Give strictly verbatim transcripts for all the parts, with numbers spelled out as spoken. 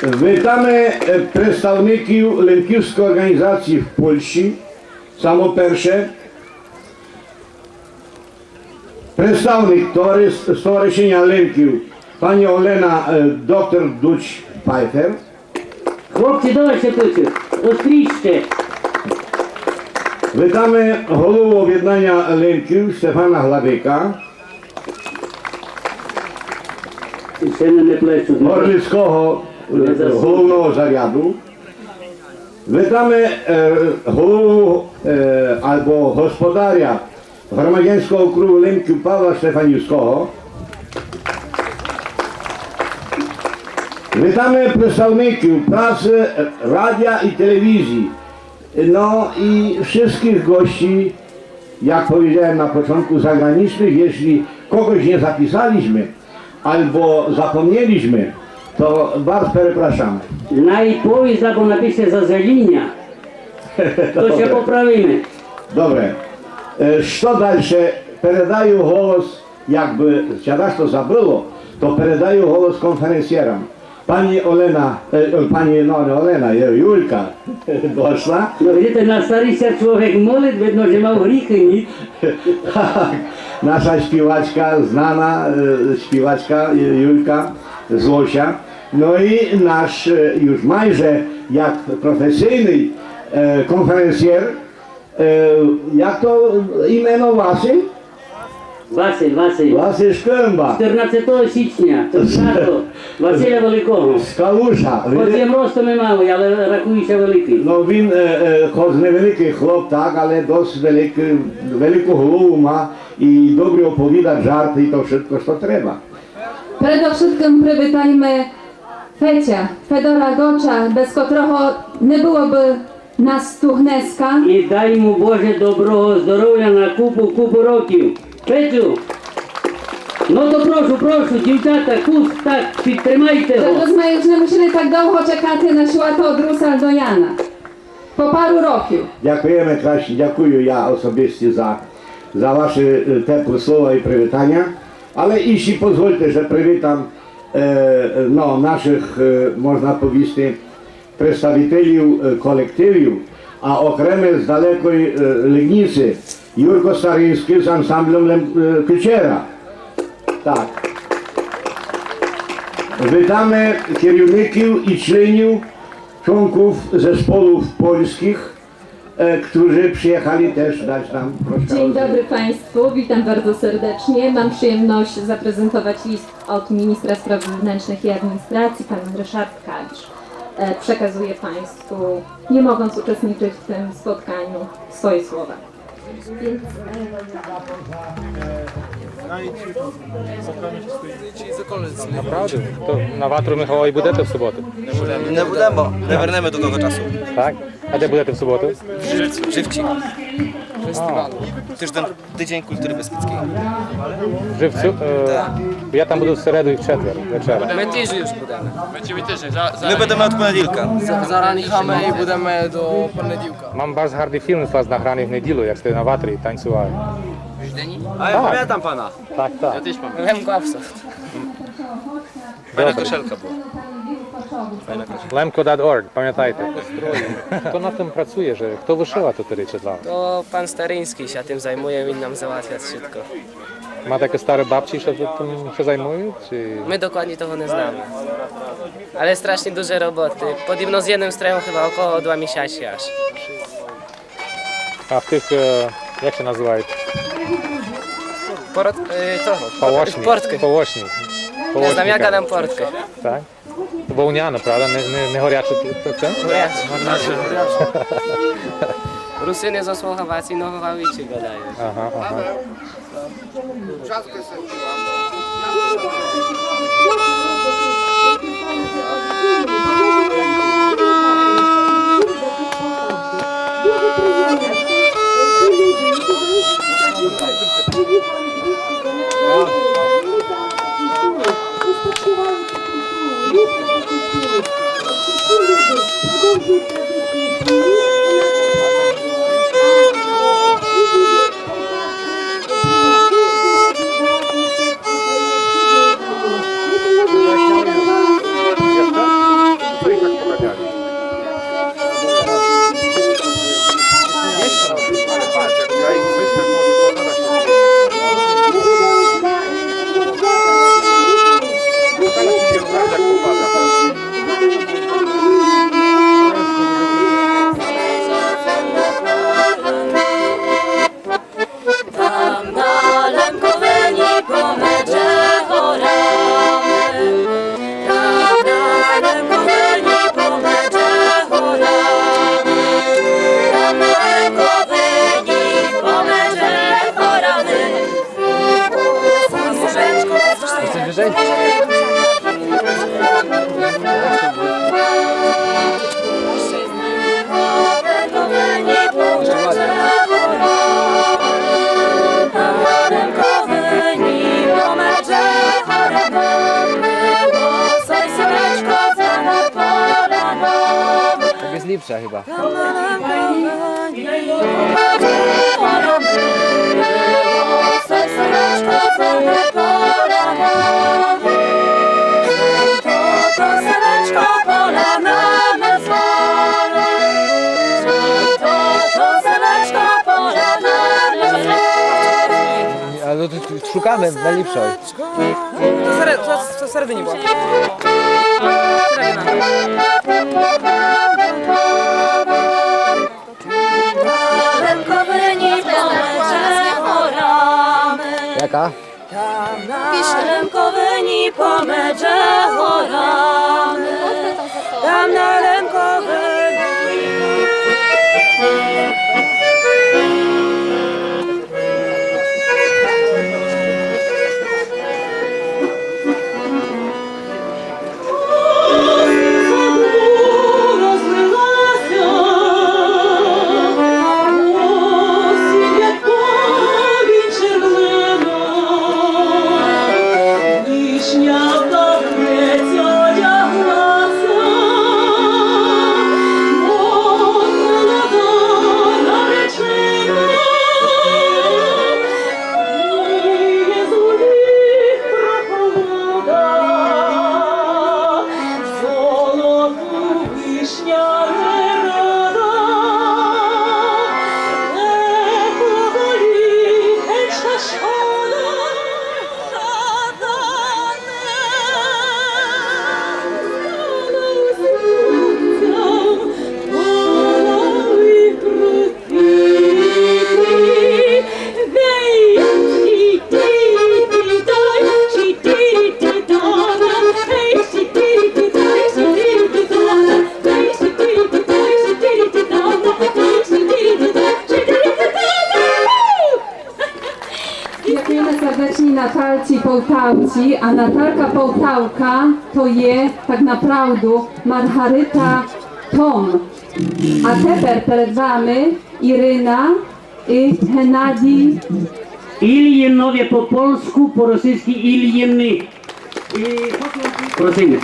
Витаме, е, представників лемківської організації в Польщі. Само перше. Представник товарис-, Стоваришыня Лемків, пані Олена, е, доктор Дуч-Пайфер. Хлопці, давайте туй, остріжте. Витаме голову Обєднаня Лемків Штефана Гладика. Ще не, не плечу. Горлицького, е, головного заряду. Витаме, е, голову, е, або господаря Громадянського кругу Лемків Павла Штефанівського. Витаме представників праси, радіа і телевізії. Но і wszystkich gości, jak powiedziałem na początku, zagranicznych, jeśli kogoś nie zapisaliśmy, albo zapomnieliśmy, to bardzo przepraszamy. Най повість або напише зазеліня, то ся поправиме. Добре. Е, што дальше? Передаю голос, якбы ся дашто забыло, то передаю голос конференсьєрам. Пані Олена, е, е, пані, но, не Олена, е, Юлька дошла. Но, видите, на старість ся чловек молит, видно, же мав гріхы, ні? Так, наша співачка, знана, е, співачка, е, Юлька Злося. Но і наш, е, юж майже як професійный, е, конференсьєр, е, як то імено, Василь? Василь, Василь. Василь Шкемба. Чотирнадцятого січня, то свято Василя Великого. З Калуша. Хоц єм ростом і малый, але рахую ся великый. Но він, е, е, хоц невеликый хлоп, так, але досить великый, велику голову ма і добрі оповідать жарты і то вшытко, што треба. Предовшыткым привитайме Феця, Федора Гоча, без котрого не было бы нас ту гнеска. І дай му, Боже, доброго здоровя на купу, купу років. Фецю, но то прошу, прошу, дівчата, кус так, підтримайте го. Жебы зме юж не мусили так довго чекати на свято од Русаль до Яна. По пару років. Дякуєме, красно, дякую я особисто за, за ваші, е, теплі слова і привітаня. Але іщі позвольте, же привітам, е, но, нашых, е, можна повісти, представителів, е, колективів, а окреме з далекої, е, Лигниці, Юрко Старинськый з ансамблем Лем-, е, Кучера. Так. Вітаме керівників і членів, członków zespołów polskich, e, którzy przyjechali też dać nam troszkę. Dzień dobry Państwu, witam bardzo serdecznie. Mam przyjemność zaprezentować list od ministra spraw wewnętrznych i administracji, pan Ryszard Kalisz. E, przekazuję Państwu, nie mogąc uczestniczyć w tym spotkaniu, swoje słowa. Więc, e, Направду? То на ватру Михайловій будете в суботу? Не будеме, не вернеме до того часу. Так? А де будете в суботу? В Живці. Фестивалю. Тыждень, тыждень культуры бескідскій. В Живцю? Е, так. Я там буду в середу і в четвер вечером. Мы тыж юж будеме. Мы будеме од понеділка. За-, зарані хаме і будеме до понеділка. Мам барз гарный філм з вас награный в неділю, як сте на ватрі танцювали. А я памятам пана. Так, так. Я тыж памятам. Лемко Апсофт. Файна кошелька была. Файна кошелька. Lemko dot org, памятайте. Хто над тым працує, же, хто вышывав тоты речы для вас? То пан Старинськый ся тым займує, він нам залатвят вшытко. Мате якісь стары бабці, што тым ся займують, чи? Мы докладні того не знаєме. Але страшні дуже роботы. Подібно з єдным строєм хыба около два місяці аж. А в тых, е, як ся называють? Пород-, е, того. Палошні. Порткы. Палошні. Не знам, я гадам порткы. Так? Вовняно, правда? Не, не, не горяче це? Горяче. Русины зо свого ваційного валичі гадають. Ага, ага. Chcesz wyżej? Tak jest lepsza chyba. Ale to tu szukamy najlepszej. To sere-, to, to seredy nie było. Seredy na. Jaka? Дякуєме сердечні Наталці Полтавці, а Наталка Полтавка то є так направду Маргарита Том. А тепер перед вами Ірина і Геннадій. Ільїнові по польску, по російськи Ільїни. І просиме.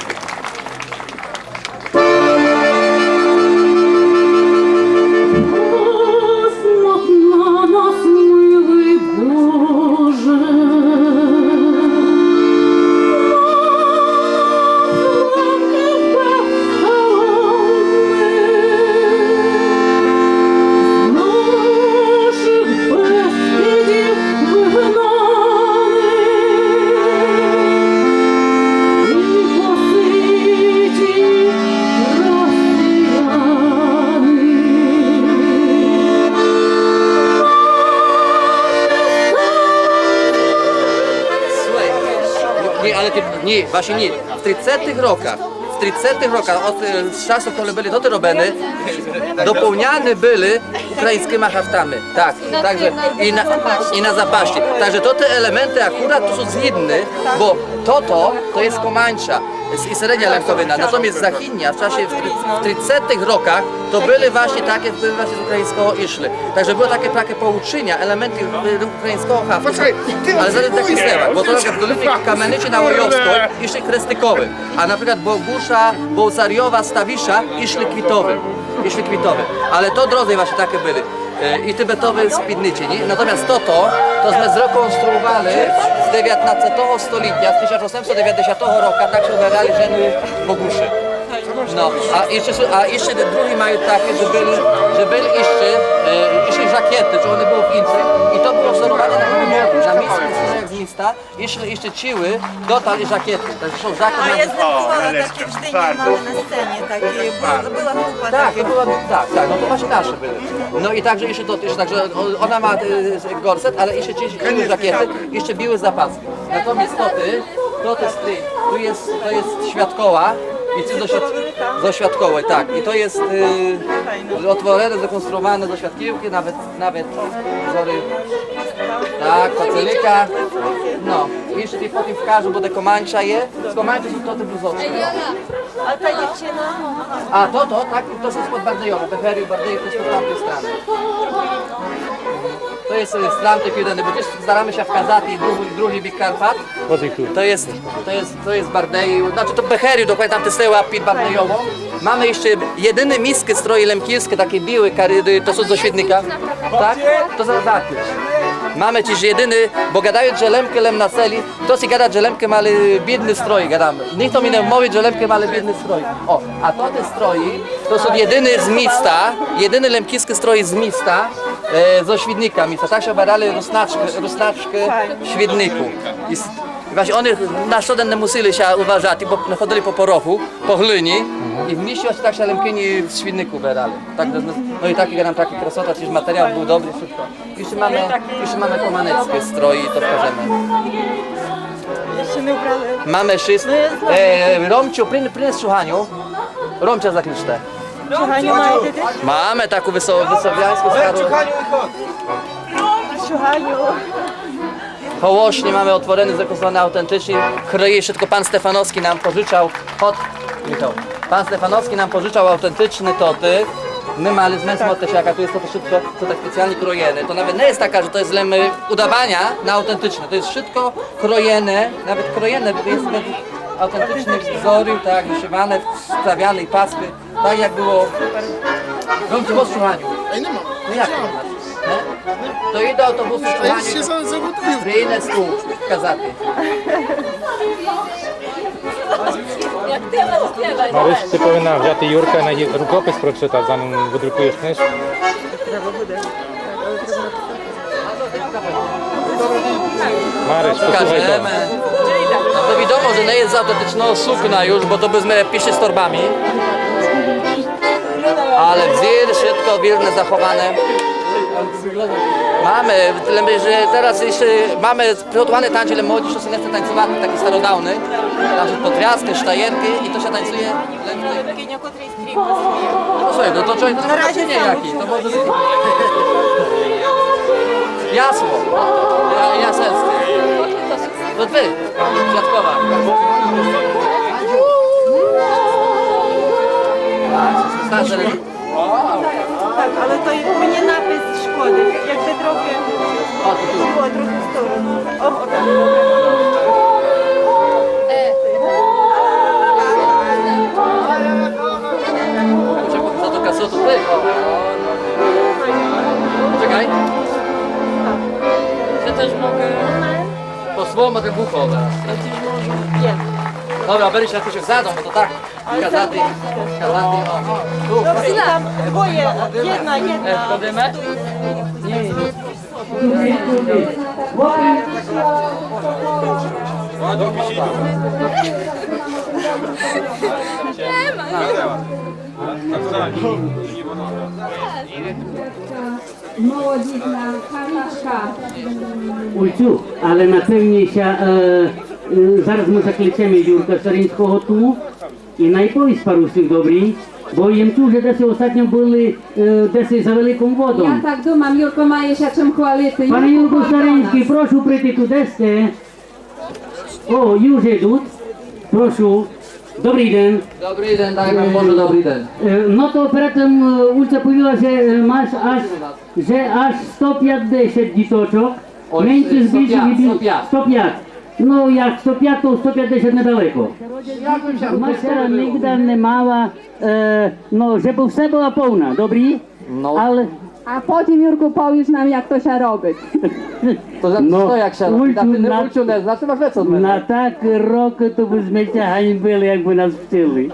Слухай, ні, але ты, ні, ваші ні. В тридцятых роках, в тридцятых роках, од, е, з часу, коли были тоты роблены, доповняны были україньскыма хафтами. Так, так же і на, і на запаші. Так же тоты елементы акурат ту сут згідны, бо тото, то єст Команча, с-, і середня Лемковина. Натоміст західня в часі, в три-, в тридцятых роках то были власні такы, были власні з україньского ішли. Так же было такє, такє поучыня, елементы, е, україньского хафту. Але зараз такый слева, бо то в долині Каменичы на Войовской ішли крестиковы. А наприклад Богуша, Богуцарьова, Ставиша ішли квітовы. Ішли квітовы. Але то дрозды власні такы были. Е, і тыбетовы спідничы, ні? Натоміст тото, то сме зреконструували з девятнадцятого столітя, з тисяч осемсот девятдесятого рока, так ся уберали жены Богушы. No, a jeszcze, a jeszcze drugi mają takie, że były, że były jeszcze, e, jeszcze żakiety, że one były w Chińczech i to było wzorowane na, na miski strojach z miasta, jeszcze, jeszcze ciły, dotarły żakiety. Także są żakiety. А я знаю, бувала такі в Ждині мали на сцені, такі була, була група Tak, така. to była, tak, tak, no to właśnie nasze były. No i także jeszcze to, jeszcze, także o- ona ma e, gorset, ale jeszcze ciły żakiety, jeszcze białe zapasy. Natomiast to ty, to ty stryj, tu jest, to jest świadkoła i ty do świat, do świadkoły, tak. I to jest y, otworzone, zrekonstruowane do świadkiwki, nawet, nawet wzory. Tak, facylika. No, jeszcze ty potem w karzu, bo te komańcza je. Z komańcza są to te bluzowcze. А та дівчина. A to, to, tak, to są spod Bardejowa, Beheriu, Bardejów, to są z tamtej strony. To jest e, z tamtej jeden, bo gdzieś staramy się wskazać i drugi, drugi bieg Karpat. Ось їх тут. To jest, to jest, to jest Bardejów, znaczy to Beheriu, dokładnie tamte stoła pod Bardejową. Mamy jeszcze jedyny miski stroje lemkijskie, takie białe, kary, to są ze Świdnika. Tak? To za zapisz. Mamy dziś jedyny, bo gadają, że Lemki lem na seli, to się gada, że Lemki mali biedny stroj, gadamy. Nikt mi nie mówi, że Lemki mali biedny stroj. O, a to te stroje, to są jedyny z miasta, jedyny lemkijskie stroje z miasta, e, ze Świdnika. Mi to tak się badali rusnaczki, rusnaczki w Świdniku. I s- i właśnie oni na żaden nie musieli się uważać, bo chodzili po porochu, po glinie i w mieście właśnie tak się Lemkini w Świdniku badali. Tak, no, no i taki, gadam, taki krasota, też materiał był dobry, wszystko. Jeszcze mamy, jeszcze mamy komaneckie stroje, to pokażemy. Ще не вбрали. Mamy wszystko. E, Romciu, prin, prin z Czuchaniu. Romcia zakliczte. Чуганю маєте теж? Mamy taką wyso, wysowiańską starą. Чуганю. Hołośnie mamy otworzony, zrekonstruowany autentycznie. Kryje wszystko, pan Stefanowski nam pożyczał. Od, Michał. Pan Stefanowski nam pożyczał autentyczny toty. My mali z męsmą też, jaka tu jest to wszystko, to tak specjalnie krojene. To nawet nie jest taka, że to jest dla udawania na autentyczne. To jest wszystko krojene, nawet krojene, bo jest według autentycznych wzorów, tak, wyszywane, wstawiane i paspy, tak jak było w Romciu w Czuchaniu. Ej, nie ma. No jak to masz? Nie? To idę autobusem w Ja się Czuchaniu. za- zagotuję. Przyjdę tu, kazaty. Мариш, ти повинна взяти Юрка на ї- рукопис прочитати, за ним видрукуєш книжку. Мариш, послухай там. Покажemy. No to wiadomo, że nie jest autentycznie sukna już, bo to byśmy piszli z torbami. Ale wzór, wszystko wierne, zachowane. Mamy, tyle że teraz jeszcze mamy przygotowane tańce, ale młodzi wszyscy nie chce tańcować, takie starodawne. Tam są potriasty, sztajerki i to się tańcuje. Котрий стрій пасує. No słuchaj, no to człowiek to nie jaki, to może być jasło. Ja, jaselskie. To ty, Kwiatkowa. Starsze. Так, але то й мені напис шкодить, якби трохи O, to tu. Було другу сторону. О, отак. Za to kasotu ty. Czekaj. Ja też mogę. Po słowo mogę buchowe. Ja też może. Є. Dobra, byli się jakoś zadom, bo to tak. Kazaty. Kazaty, o. Tu. Добре, і там двоє, єдна, єдна. Podejmę? Молодіжна кафешка. Ульцю, але на певні ся, е, е, зараз мы закличеме Юрка Саринського ту і най повість пару слів, добрі, бо єм чув, же десь остатньо были, е, десь за великом водом. Я так думам, Юрко має ся чим хвалити. Пане Юрку Саринськый, прошу прийти ту, де сте. О, юж ідут. Прошу. Добрый ден. Dobry dzień, daj wam Boże, dobry dzień. Е, но то перед тым, е, Ульця повіла, же, е, маш аж, же аж сто пятдесят діточок. Ой, Менше сто збільшив пять, і сто більше. пять. Сто пять. Но, як сто пять, то сто пятдесят недалеко. Маштера нигда не мала, е, но, же бы все была повна, добрі? No. Але А потім, Юрку, повіш нам, як то ся робит. То значыт, што, як ся робит? На тым, Ульцю, не знаш, то маш леце од мене. На такы рокы то бы зме ся ганьбили, якбы нас вчыли.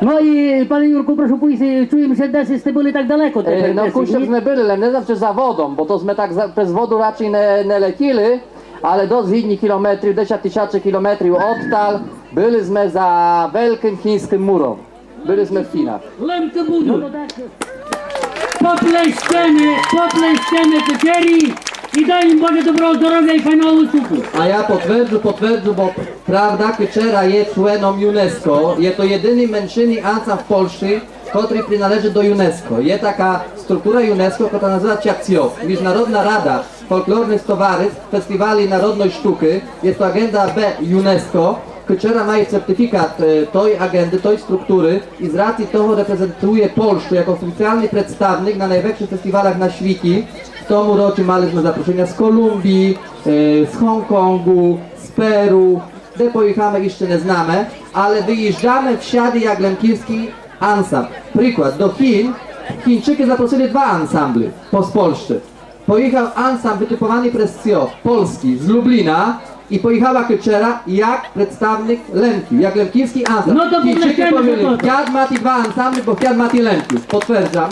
Но і, пане Юрку, прошу повісти, чуєме, же десь сте были так далеко тепер. Е, но, десь, кущик ні? Сме были, але не знам, ци за водом, бо то сме так за, през воду рачей не, не летіли, але досц гідні кілометры, десят тисячы кілометрів одталь, были сме за велькым хіньскым муром. Были сме в Хінях. Лемкы будут. Поплещеме, поплещеме Кычері і дай їм Боже доброго здоровя і файного успіху. А я потверджу, потверджу, бо правда, Кычера є членом ЮНЕСКО. Є то єдиный меншыны ансамбл в Польщы, котрый приналежыт до ЮНЕСКО. Є така структура ЮНЕСКО, котра называт ся ЦЙОП, Міжнародна рада фолклорных товариствст, фестивалі народной штукы. Є то аґенда Б ЮНЕСКО. Кычера має сертифікат, е, той аґенды, той структуры і з рацій того репрезентує Польщу як офіцыялный представник на найвекшых фестивалях на світі. В тому році мали сме запрошыня з Колумбії, е, з Гонконгу, з Перу, де поіхаме, іщы не знаме, але выїжджаме всяды як лемківскій ансамбл. Приклад, до Хін Хінчыкы запросили два ансамблы по, з Польщы. Поіхал ансамбл вытипованый през ЦЙОП, польскій, з Любліна, і поіхала Кычера як представник Лемків, як лемківскій ансамбл. Но то Хінчыкы повіли, хтят мати два ансамблы, бо хтят мати Лемків. Потверджам.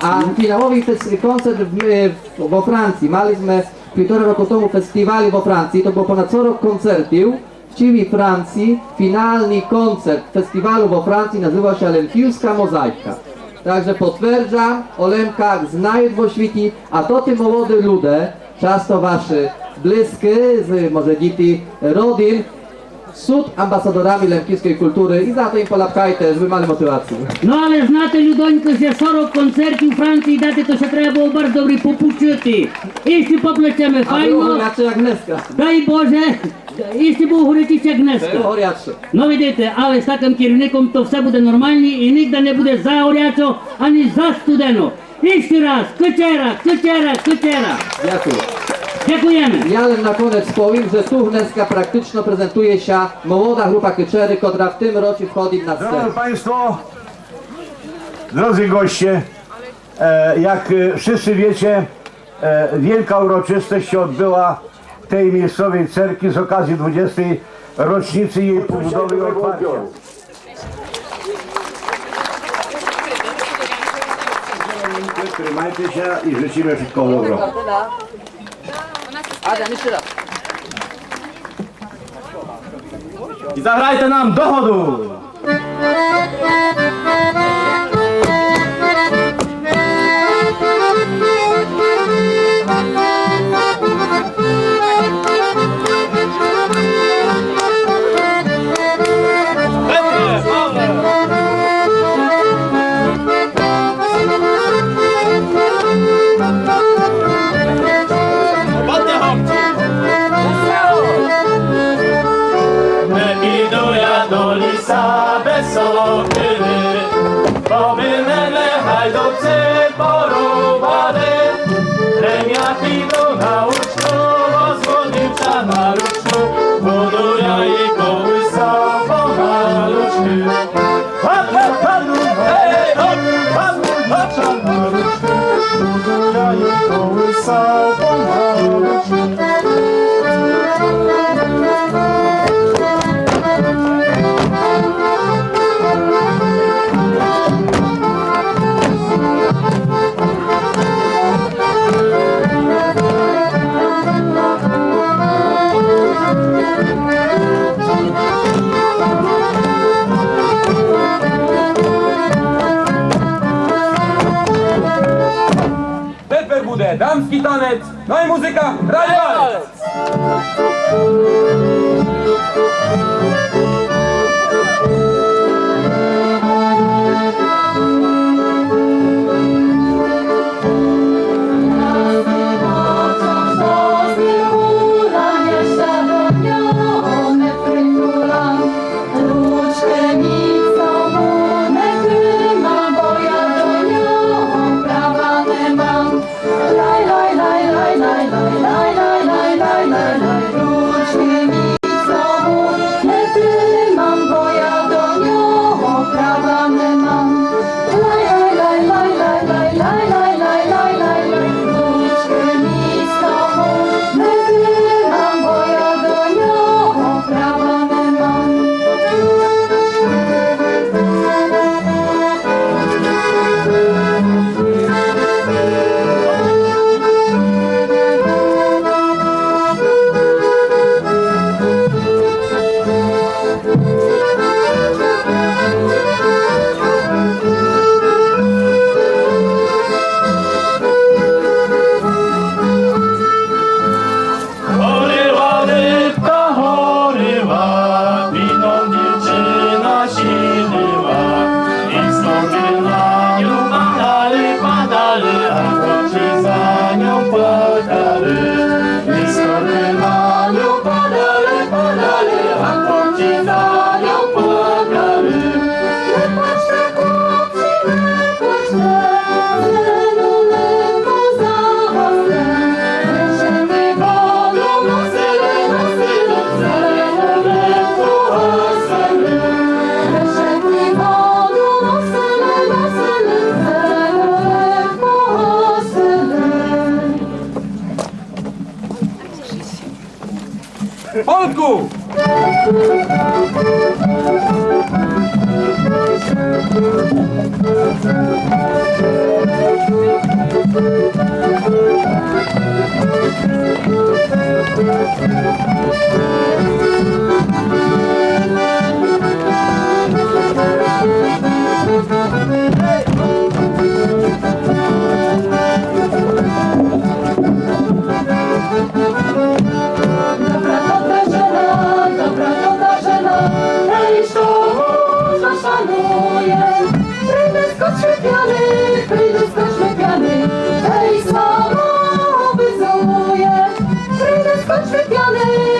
А фіналоwy фес-, концерт в, в, во Франції. Мали сме півтора року тому фестиваль во Франції, то было понад сорок концертів. В цілій Франції фіналный концерт фестивалю во Франції называл ся Лемківска мозайка. Так же потверджам, о Лемках знают во світі, а то ты молоды люде, часто вашы близкы, з, може, діти родин, сут амбасадорами лемківской културы і за то їм поляпкайте, жебы мали мотивацию. Но але знате, людонько, же сорок концертів у Франції дати, то ся треба было барз добрі попучыти. Іщы поплещеме файно. А было горяче як днеска. Дай Боже, іщы было горяче як днеска. Было горяче. Но видите, але з такым керівником то все буде нормалні і нигде не буде за горячо, ані за студено. Іщы раз, Кычера, Кычера, Кычера. Дякую. Дякуєме. Я лем на конец повім, же ту днеска практично презентує ся молода група Кычеры, котра в тым році входит на сценã. Drodzy Państwo, drodzy goście, e, jak, e, wszyscy wiecie, e, wielka uroczystość się odbyła w tej miejscowej cerkwi z okazji dwudziestej rocznicy jej pobudowy i otwarcia. Trzymajcie się i życzymy wszystkiego dobrego. Adam, jeszcze raz. I zagrajcie nam do chodu! Idu ja do lisa bez sokły, bo by mie nechaj do ceboro bale. Lem ja idu na uczto, bo złodził ca na ruczto, budu ja i kołysa pomaluczku. Тепер буде дамскій танець, но і музика, рай валець! Добра, добра жена, добра, добра жена, ей, што мужа шанує. Прийде скоч пяный, прийде скоч пяный, ей, славу обізнує. Прийде скоч пяный,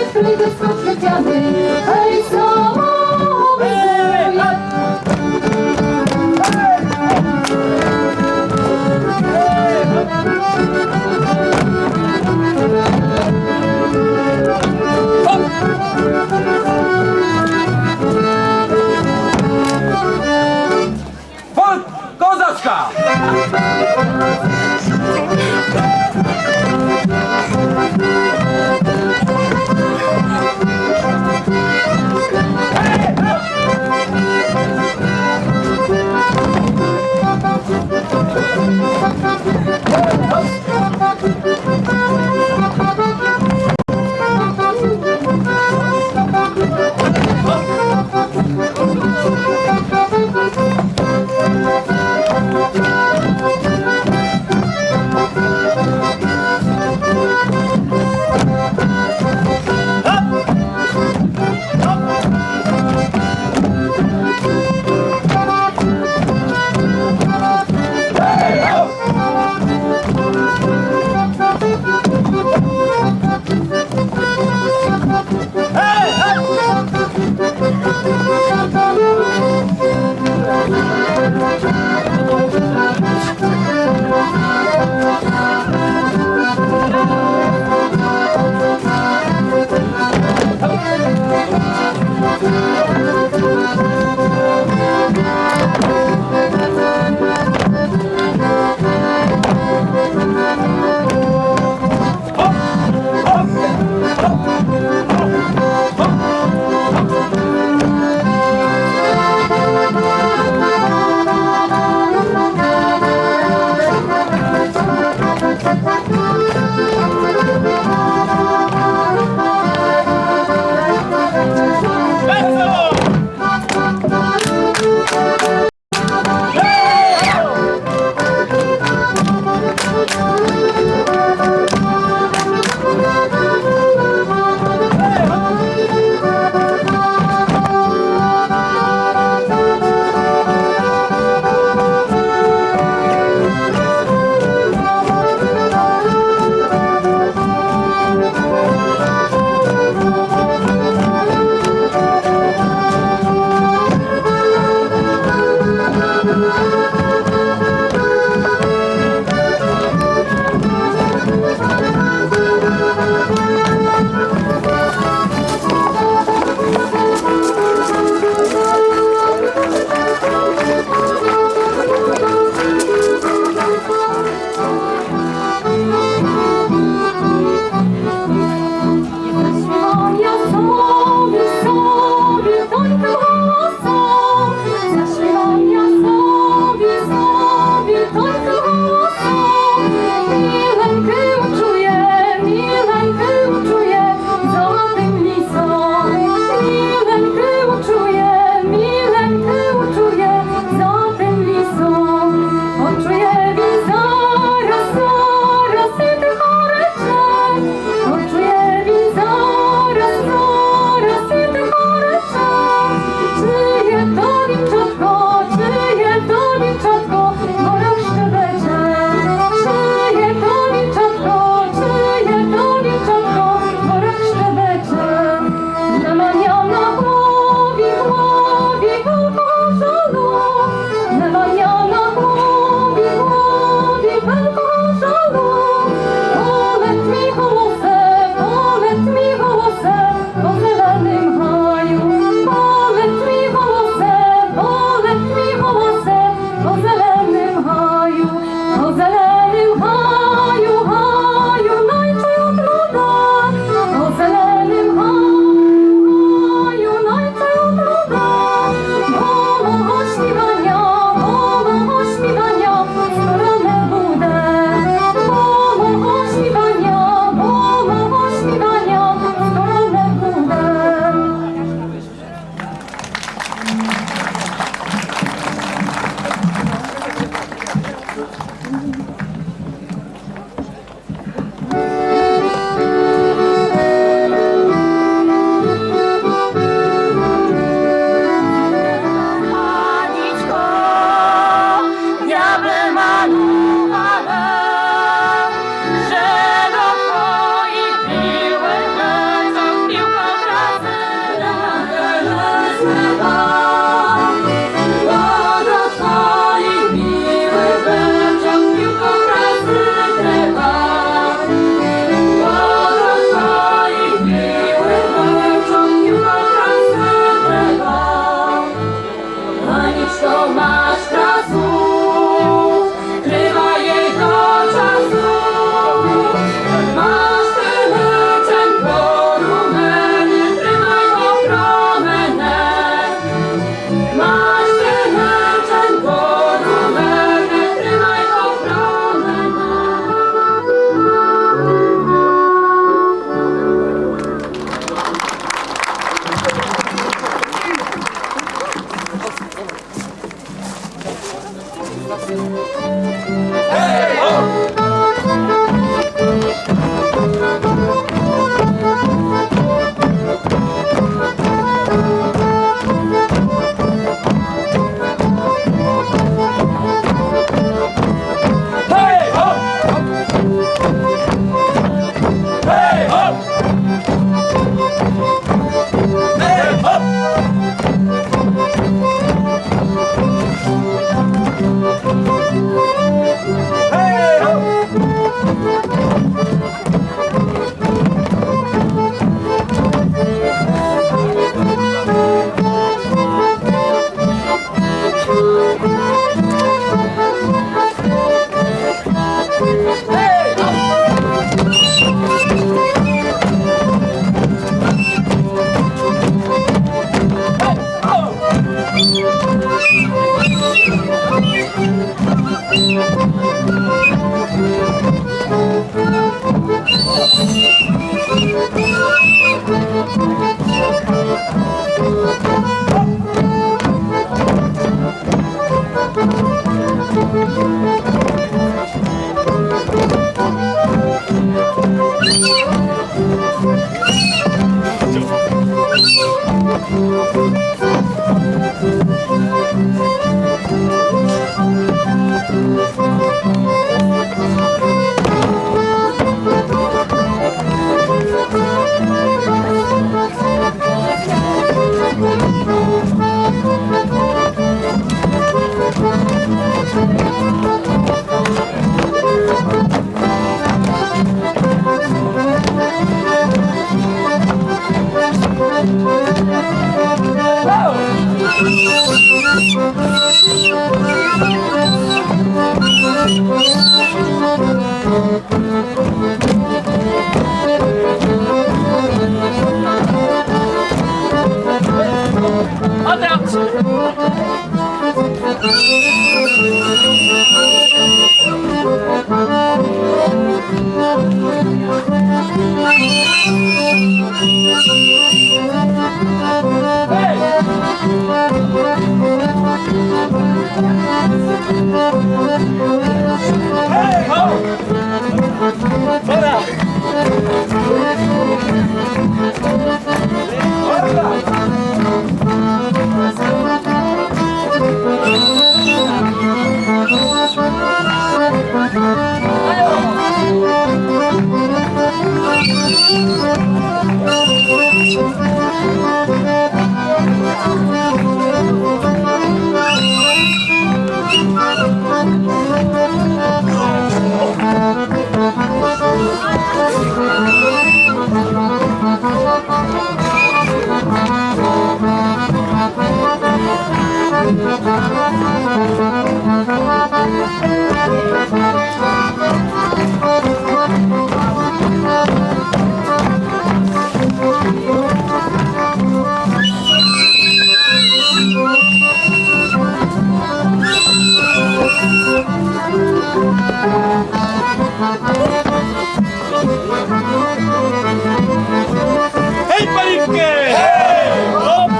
Гей, панівки! Гей! Оп!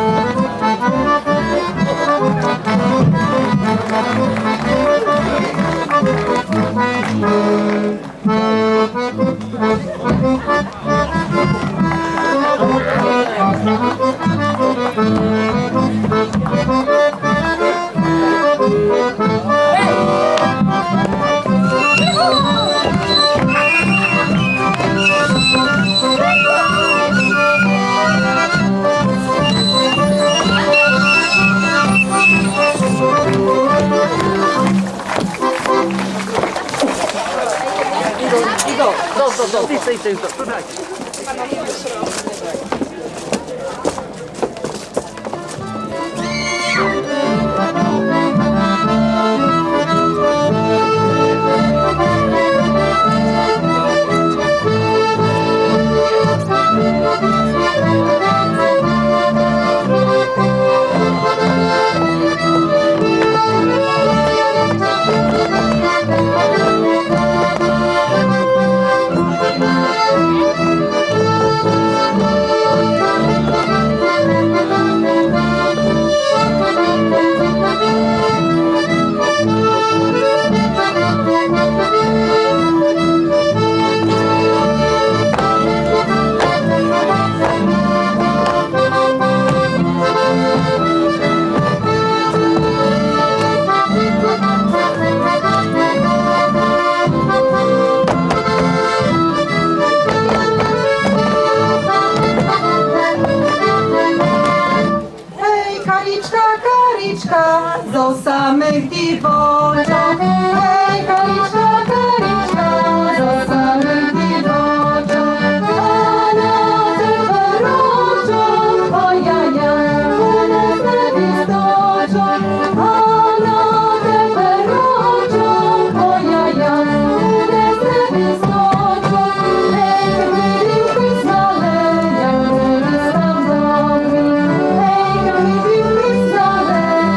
Гей, карічка, карічка, зо самых дівочок. Гей, карічка, карічка, зо самых дівочок. Ана тепер рочок, ой-яй-яй, буде з небісточок. Ана тепер рочок, ой-яй-яй, буде з небісточок. Гей, квітинки смаленькі, як невіста в небі. Гей, квітинки смаленькі,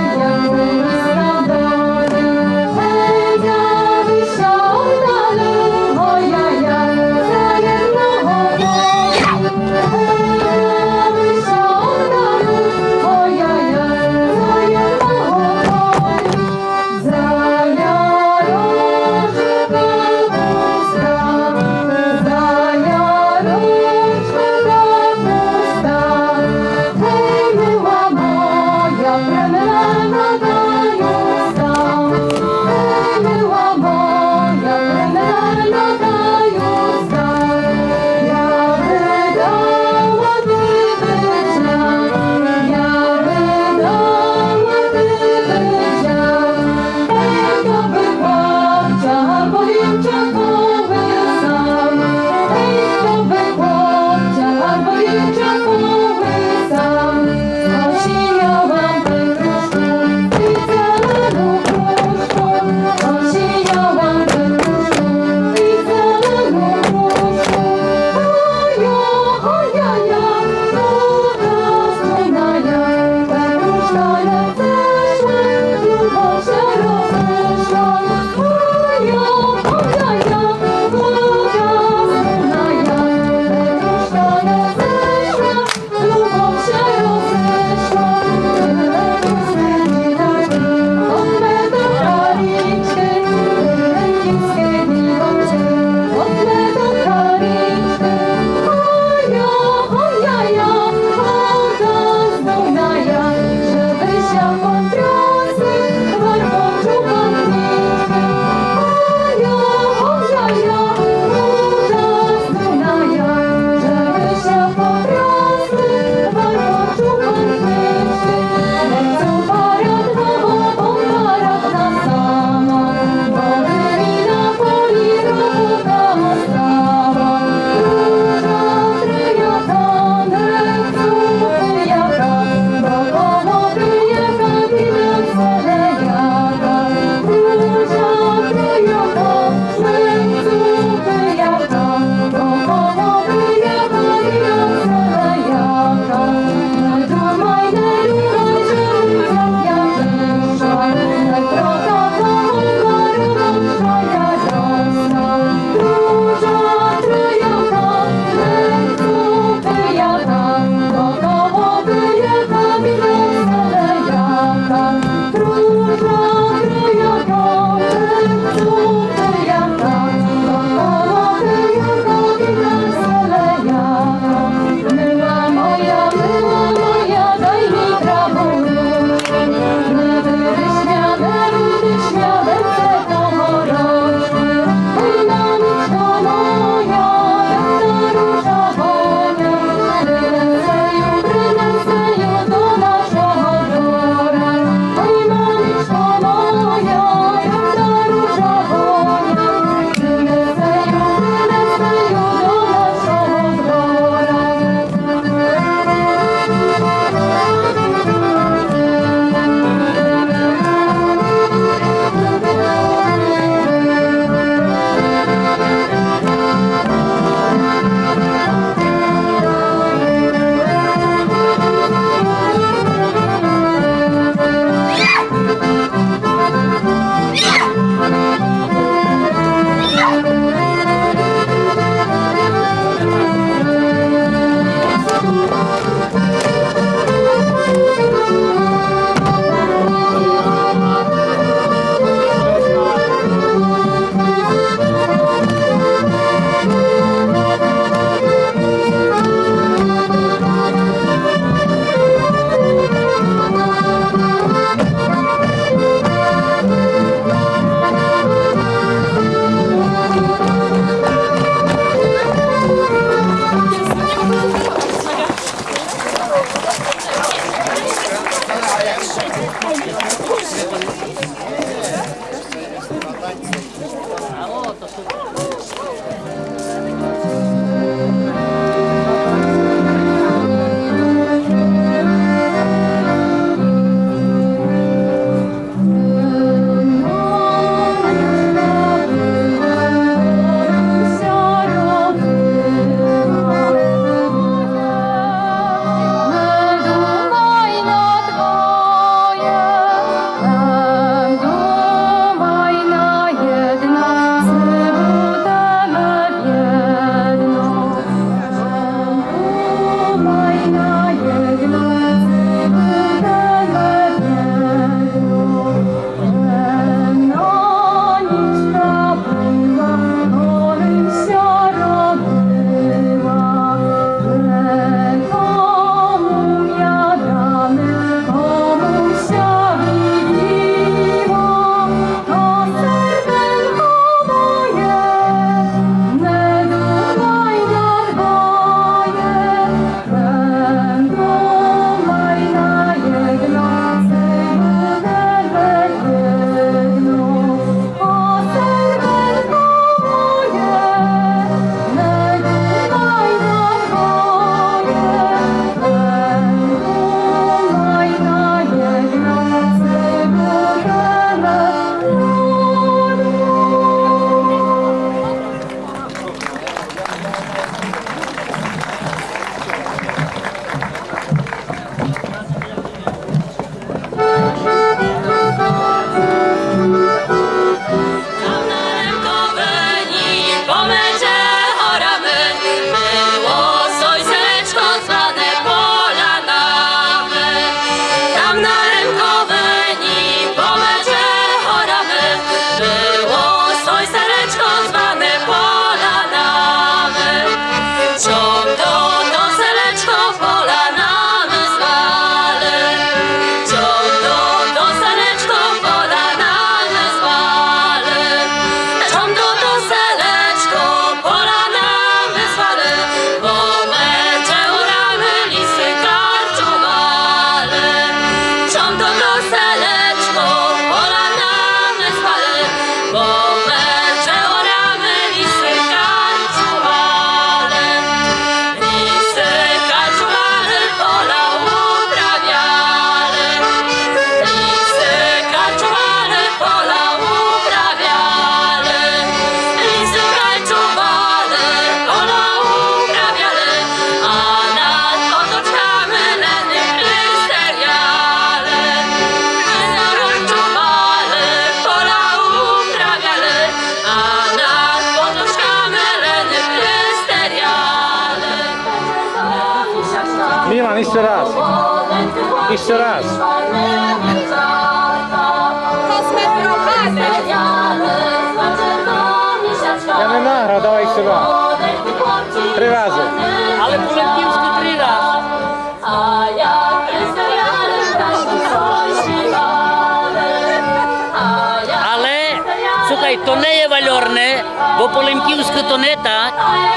То не є вальорне, бо по-лемківськы то не так.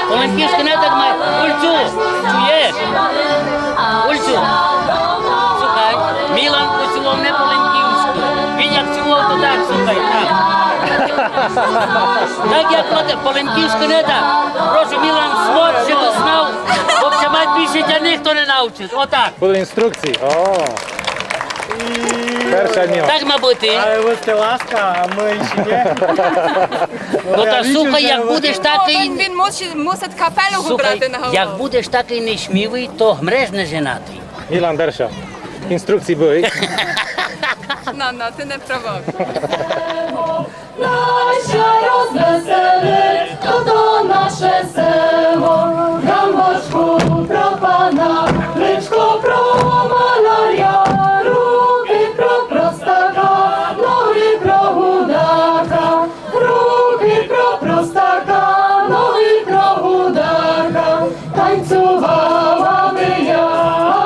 По-лемківськы не так має. Ульцю, чуєш? Ульцю. Слухай, Мілан поцілував не по-лемківськы. Він як цілував, то так, слухай, так. Так як по-, по-лемківськы не так. Прошу, Мілан, смотр, щоб знав, бо ся мать більше тя ніхто не навчить. Отак. Будуть інструкції. О. Перша ніч. Так ма быти. Але вы сте ласка, а мы ще ні. Но та слухай, як будеш такый... Він, він мусить, мусить капелю убрати на голову. Слухай, як будеш такый несмілый, то гмреш не женатый. Мілан, перша. Інструкції были. Но, но, ты не провокуй. Най ся розвеселить тото наше село, гамбочку про пана, личко про маляря, руки про простака, ноги про гудака, руки про простака, ноги про гудака. Танцювала бы я,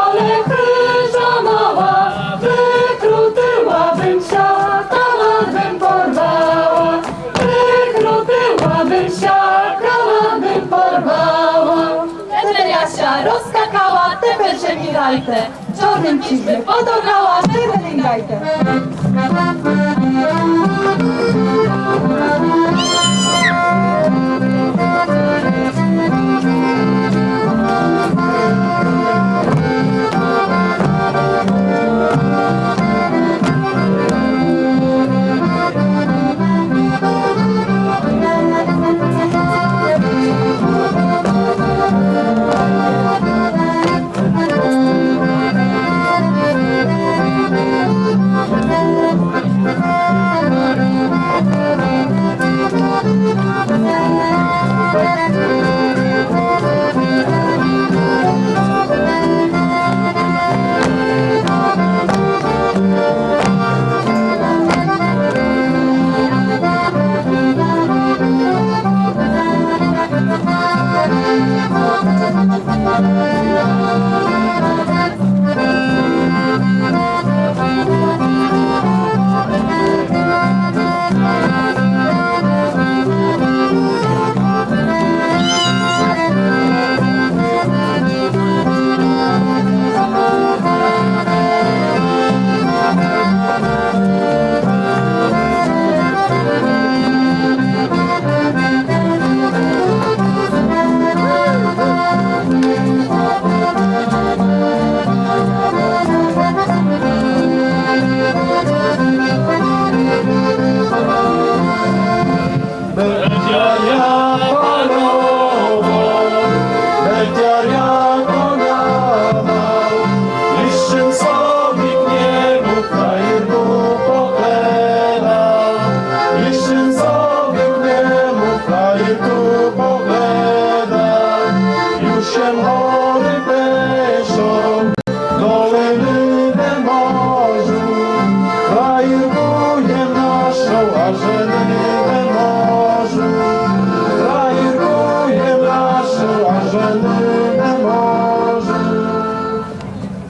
але хыжа мала, выкрутила бым ся, калан бым порвала, выкрутила бым ся, калан бым порвала. Тепер я ся розскакала, тепер же мі грайте. Чорным чіж бы потовкала, червеным дайте.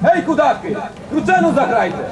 Гей, кудаки! Кручену заграйте!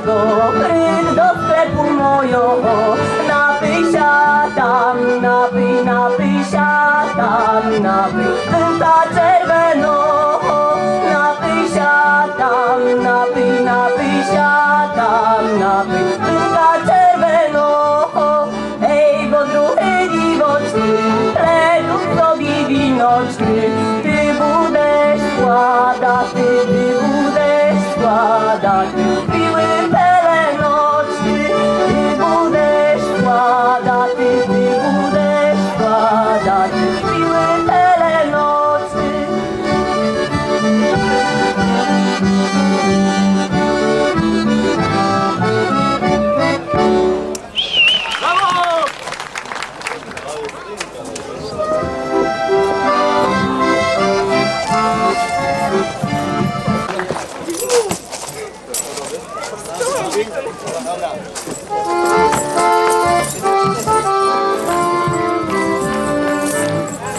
Прийдь до склепу мойого, напий ся там, напий, напий ся там, напий, тынка червеного, напий ся там, напий, напий ся там, напий, тынка червеного. Гей, бо другы дівочкы плетут собі віночкы, ты будеш складати, ты будеш складати білы пеленочкы, ты будеш складати, ты будеш складати білы пеленочкы.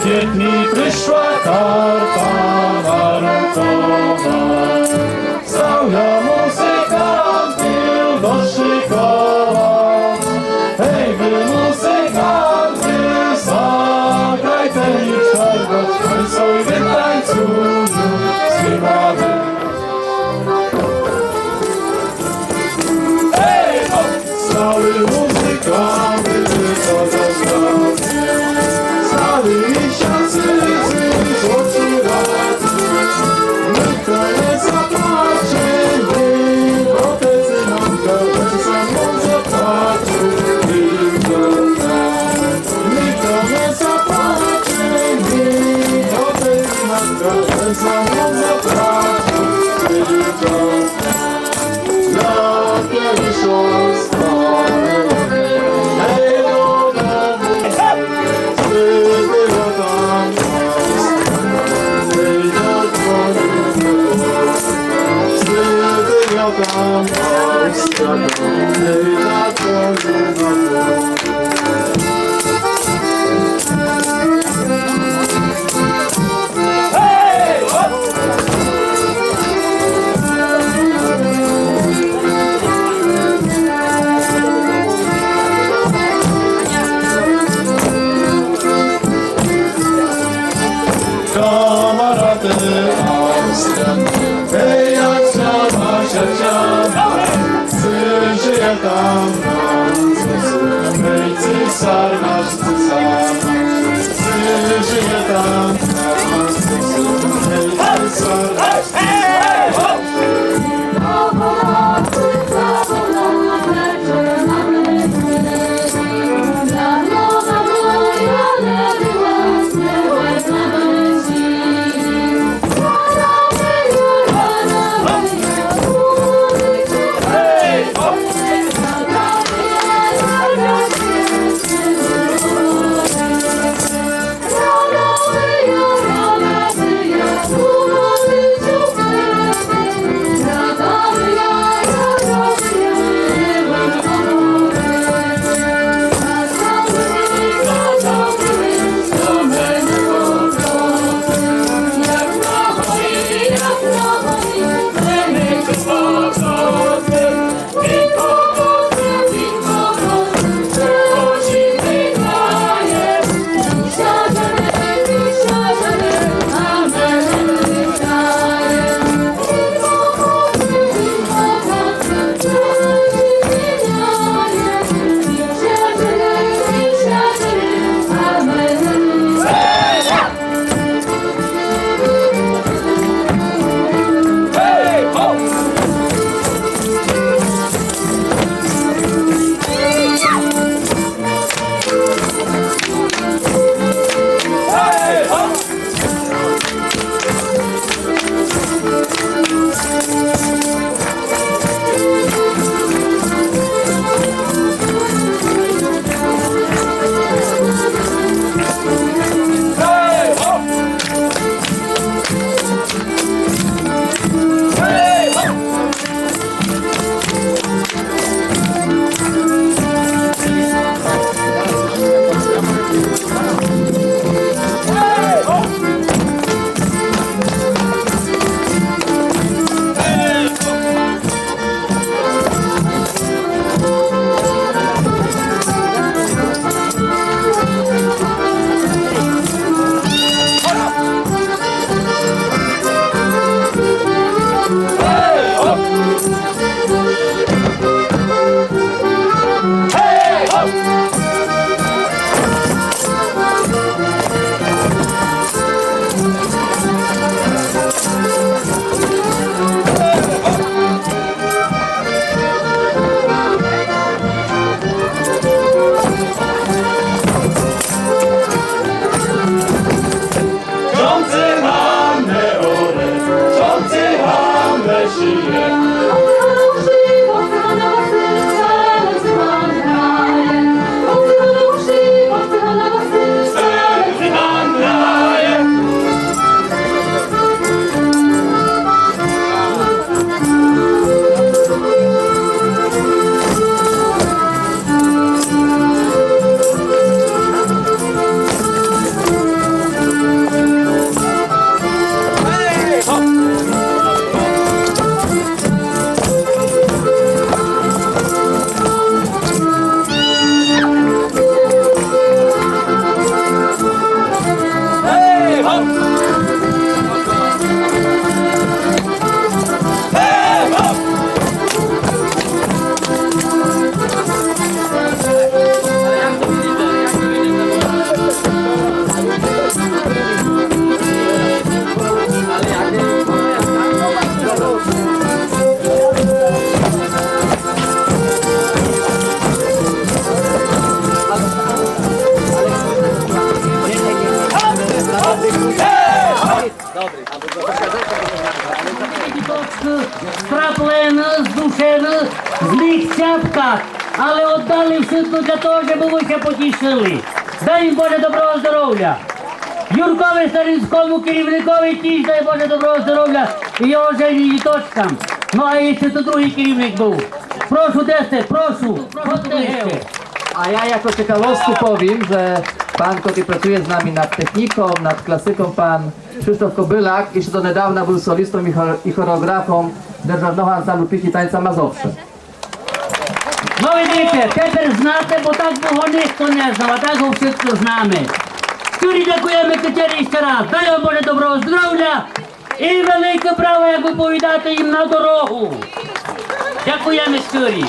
Кєд мі пришла карта на рукава, став я музикантів до школа. Гей, вы музиканты, заграйте мі шайбу, хай собі танцюю з кімнаты. Гей, хоп! Стали музиканты, то зазнати. Стали і щасливі, почувати. Ніхто не заплаче, ні, отець і мамка, лиш за мнов заплачуть, ні, ні, ні. Ніхто не заплаче, ні, отець і мамка, лиш за мнов заплачуть, ні, ні, ні. Камараты, Австрія, гей, як ся наша ча, сыжи я там, Страплены, здушены, з них цяпка, але оддали вшытко для того, жебы вы ся потішыли. Дай їм, Боже, доброго здоровя. Юркови Старинському, керівникови, тіж дай, Боже, доброго здоровя і його жені, діточкам. Ну, а іщы ту другый керівник быв. Прошу, де сте? Прошу, ходьте ближче. A ja jako ciekawostkę powiem, że pan, który pracuje z nami nad techniką, nad klasyką, pan Krzysztof Kobylak, jeszcze do niedawna był solistą i chor-, i choreografą Державного ансамблю пісні і танця Мазовше. Но видите, тепер знате, бо так бы го нихто не знав, а так го вшытко знаме. Щырі дякуєме тепер іщы раз. Дай вам, Боже, доброго здоровя і велике браво, як выповідати, їм на дорогу. Дякуєме щырі.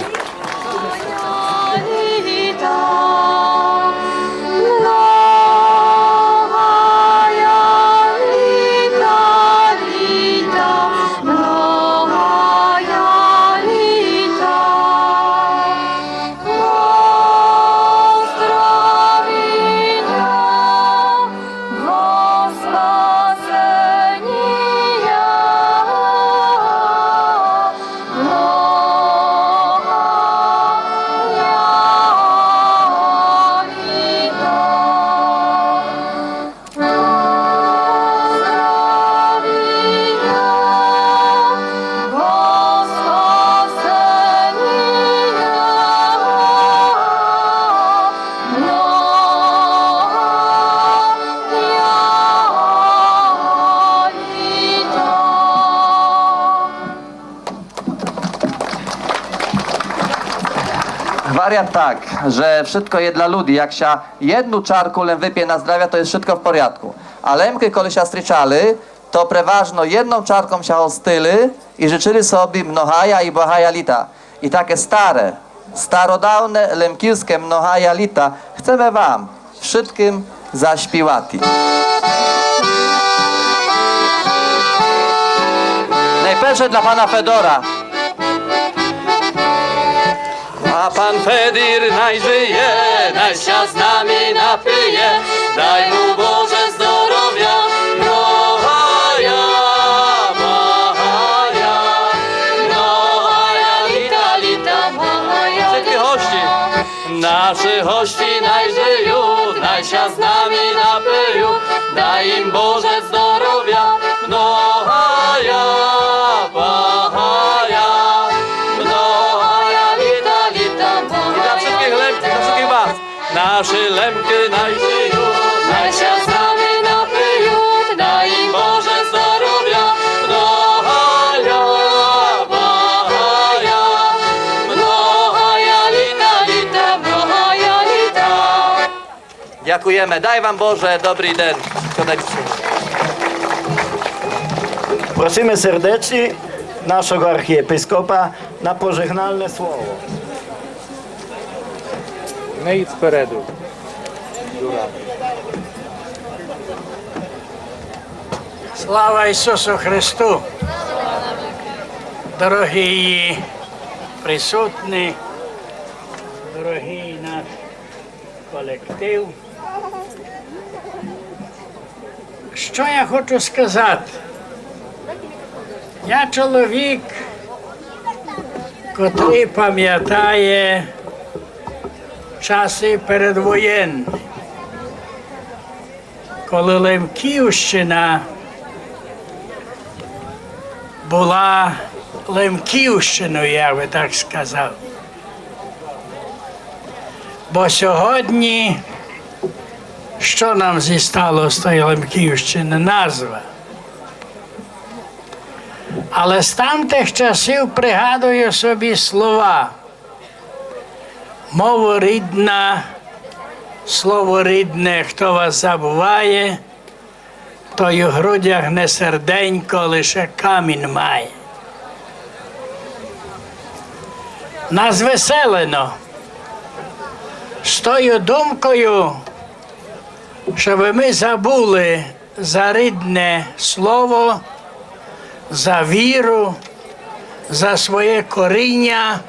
Гварят так, же вшытко є для люди. Як ся єдну чарку лем выпє на здравя, то є вшытко в порядку. А Лемкы, коли ся стрічали, то преважно єдном чарком ся гостили і жычыли собі многая і благая літа. І таке старе, стародавне лемківске многая літа хцеме вам вшыткым заспівати. Найперше для пана Федора. А пан Федір най жыє, най ся з нами напиє, дай му, Боже, здоровя. Многая, многая, многая літа, літа, многая. Вшыткі госци. Наши госци най жыют, най ся з нами напиют, дай їм, Боже, здоровя. Многая, благая, многая літа, літа, многая. І для вшыткых Лемків, для вшыткых вас. Наши Лемкы най жыют, най ся з нами напиют, дай їм, Боже, здоровя. Многая, благая, многая літа, літа, многая літа. Дякуєме. Дай вам, Боже, добрый ден. Просиме сердечні. нашого архієпископа на пожегнальне слово. Не йдіть спереду. Слава Ісусу Христу! Дорогі присутні, дорогий наш колектив. Што я хочу сказати? Я чоловік, котрый памятає часы передвоєнні, коли Лемківщина была Лемківщиною, я бы так сказав. Бо сьогодні што нам зістало з тої Лемківщины? Назва. Але з тамтых часів пригадую собі слова: мова рідна, слово рідне, хто вас забуває, той у грудях не серденько, лише камінь має. Нас веселено з тою думкою, щобы мы забули за рідне слово, за віру, за своє коріня,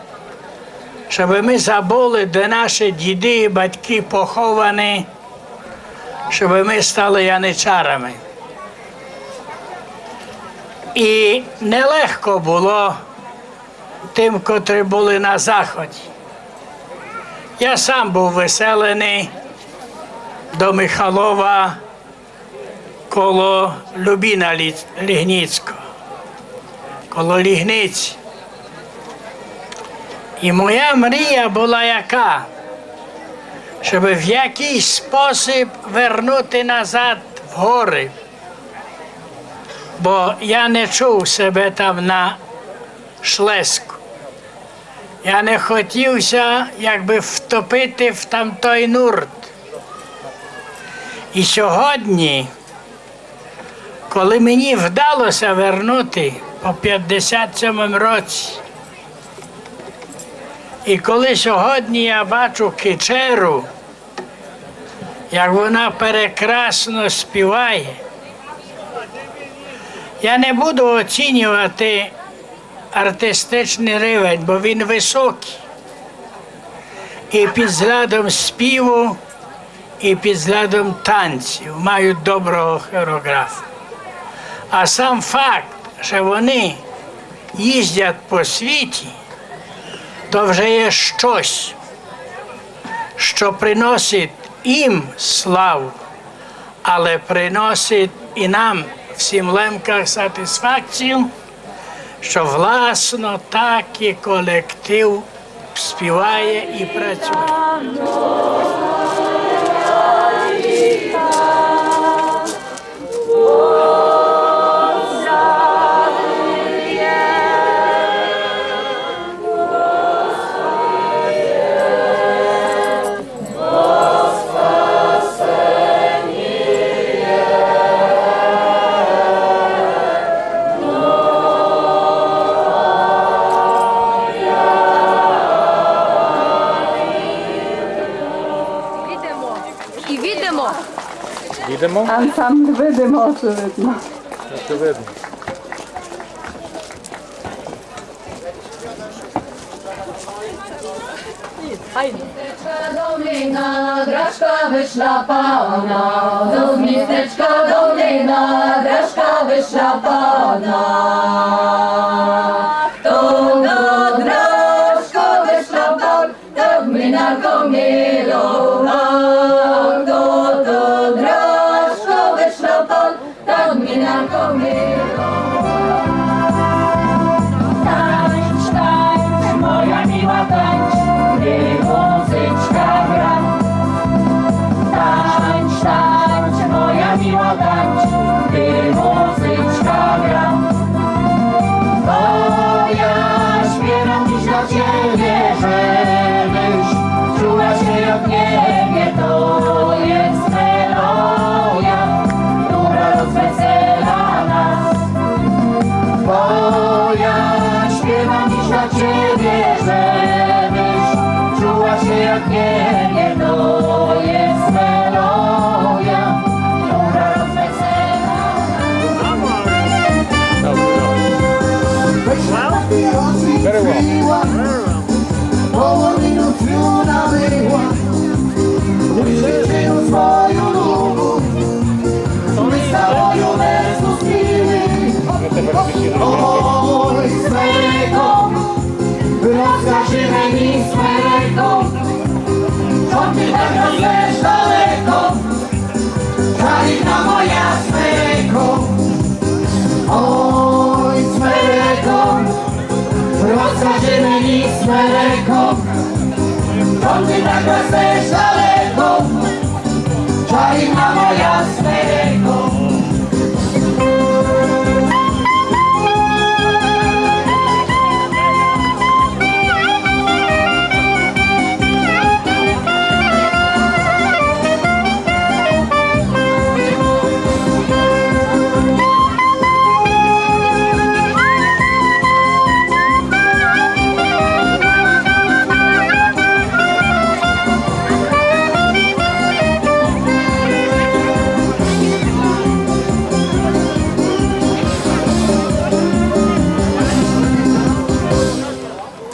щобы мы забули, де наші діды і батькы поховані, щобы мы стали яничарами. І нелегко было тым, котры были на заході. Я сам быв выселеный до Михалова коло Любіна Лі-, Лігніцького, коло Лігниці. І моя мрія была яка, щобы в якыйсь спосіб вернути назад в горы, бо я не чув себе там на Шлеску. Я не хотів ся якбы втопити в тамтой нурт. І сьогодні, коли мені вдало ся вернути по пятдесят сьомому році, і коли сьогодні я бачу Кичеру, як вона прекрасно співає, я не буду оцінювати артистичный рівень, бо він высокый. І під взглядом співу, і під взглядом танців мають доброго хореографа. А сам факт, што вони їздять по світі, то вже є штось, што приносить їм славу, але приносить і нам, всім Лемкам, сатисфакцію, што власно такый колектив співає і працює. Видимо. І видимо. Видимо? Ансамбль видимо, очевидно. Очевидно. Айде. Містечка долина, драшка вышляпана, з містечка долина, драшка вышляпана. Хто то драшка вышляпав, так ми наркомілова, хто то драшка вышляпав, так ми наркомілова. Танч, танч, моя мила, танч, де музичка гра. Танч, танч, моя мила, танч, де музичка гра. Бо я співам пісню, чула ся од небе, то єст мелодія, котра розвесела нас. Бо я Very well.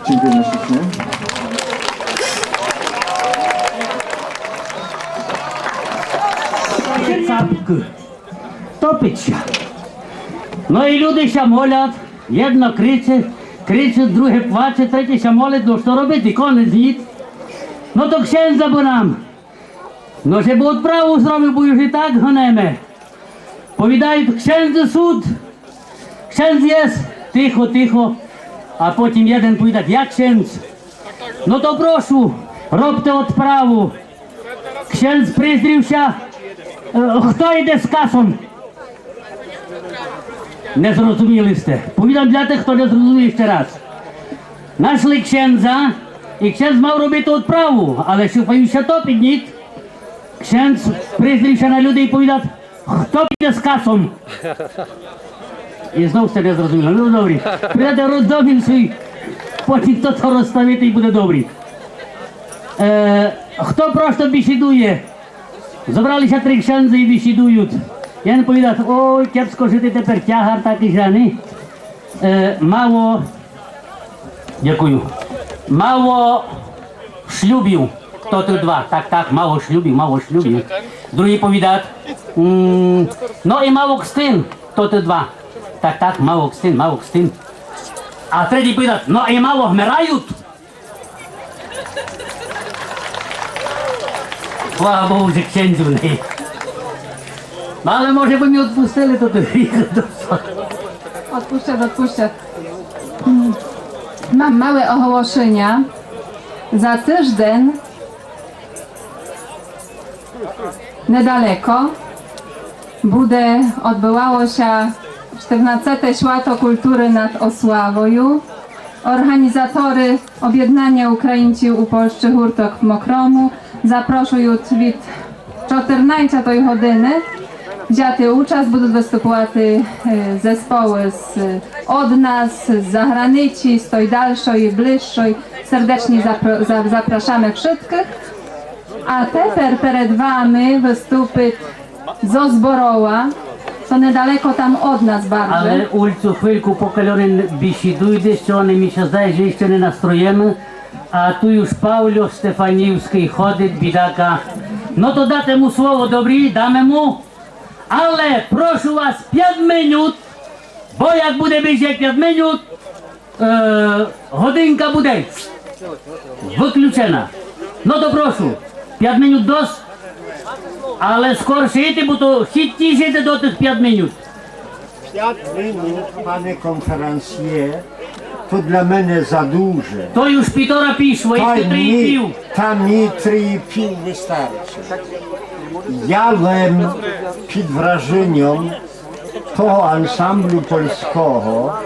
Dziękujemy ślicznie. Цапкы. Топить ся. Но і люде ся молят, єдно криче, криче, друге плаче, третє ся молить, но што робити, конець, ніт. Но то ксяндза бы нам. Но же бы одправу зробив, бо юж і так гонеме. Повідают, ксяндзе суд. Ксяндз єст. Тихо, тихо. А потім єден повідат: я ксяндз. Но то прошу, робте одправу. Ксяндз приздрів ся, е, хто іде з касом? Не зрозуміли сте. Повідам для тых, хто не зрозумів іщы раз. Нашли ксяндза, і ксяндз мав робити одправу, але шуфа юж ся топить, ніт. Ксяндз приздрів ся на людей і повідат: хто піде з касом? І знов сте не зрозуміли. Но добрі. Прийде роддом свій, потім то, то розставити і буде добрі. Е, хто просто бесідує? Зобрали ся три ксяндзы і бесідуют. Єден повідат: ой, кепско жити тепер, тягар такій, же ани, е, мало, дякую, мало шлюбів тоты два. Так, так, мало шлюбів, мало шлюбів. Другій повідат: м, но і мало кстин тоты два. Так, так, мало кстин, мало кстин. А третій повідат: но і мало гмерают. Слава Богу, же ксяндзів не є. Но, але може бы ми одпустили тот гріх. Одпущат, одпущат. М, мам малы оголошыня. За тыжден недалеко буде одбывало ся штырнадцете Свято культуры над Ославою. Орґанізаторы — Обєднаня Українців у Польщы, гурток в Мокрому. Запрошуют від чотырнадцятої годины взяти участь, будут выступувати, е, зесполы з, од нас, з заграниці, з той дальшой і ближшой. Сердечні запро-, за-, запрашаме вшыткых. А тепер перед вами выступит зо Зборола, то недалеко там од нас барже. Але, Ульцю, хвильку, покы лем бесідуйте, што они, ми ся здає, же іщы не настроєме, а ту юж Павло Штефанівскій ходит, бідака. Но то дате му слово, добрі, даме му. Але прошу вас, пят минут, бо як буде ближе як пят минут, е, годинка буде выключена. Но то прошу, пят минут досц, але скорше ідте, бо то хитче ідте до тых пят минут. Пят минут, пане конферансьє, то для мене за дуже. То юж пітора пішло, іщы три і пів. Та ми три і пів выстарчы. Я лем під враженьом того ансамблю польского,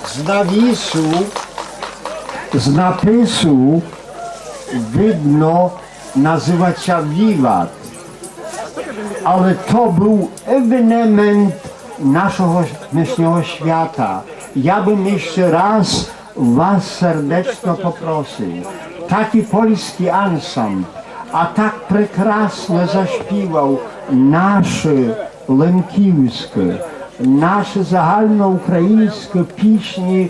з навісу, з напису видно, называт ся Wiwat. Але то был євенемент нашого днешнього свята. Я бым іщы раз вас сердечно попросив, такій польскій ансамбл, а так прекрасно заспівав наші лемківскы, наші загальноукраїньскы пісні,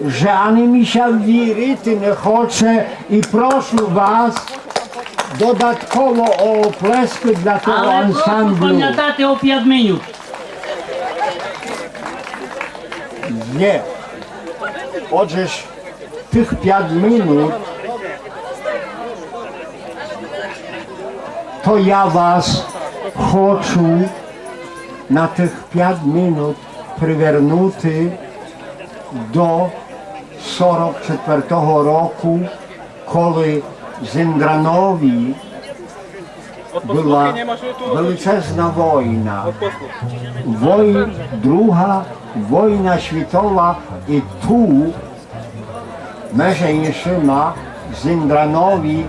же ани мі ся вірити не хоче, і прошу вас додатково о оплескы для того ансамблю. Але прошу памятати о пять минут. Ні. Отже ж, тых пять минут, то я вас хочу на тых пять минут привернути до сорок четвертого року, коли в Зындранові была величезна война. Вой-, друга война світова, і ту, межи іншыма, в Зындранові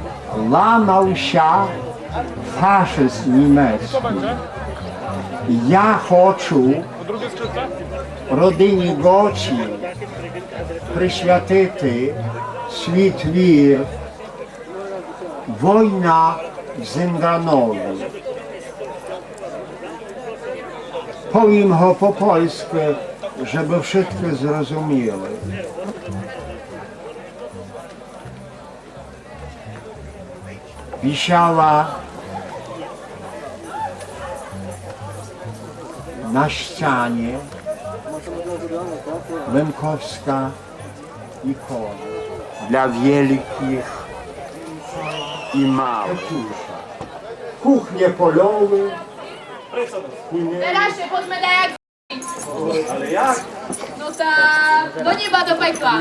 ламав ся фашыст німецкій. Я хочу родині Гоці присвятити свій твір Война в Зындранові. Повім го по польскы, жебы вшыткы зрозуміли. Висяла на сцяні лемківска ікона для великых і малых. Кухне польовы. Тераз ся подме даяк. Ale jak? No ta do nieba, do piekła.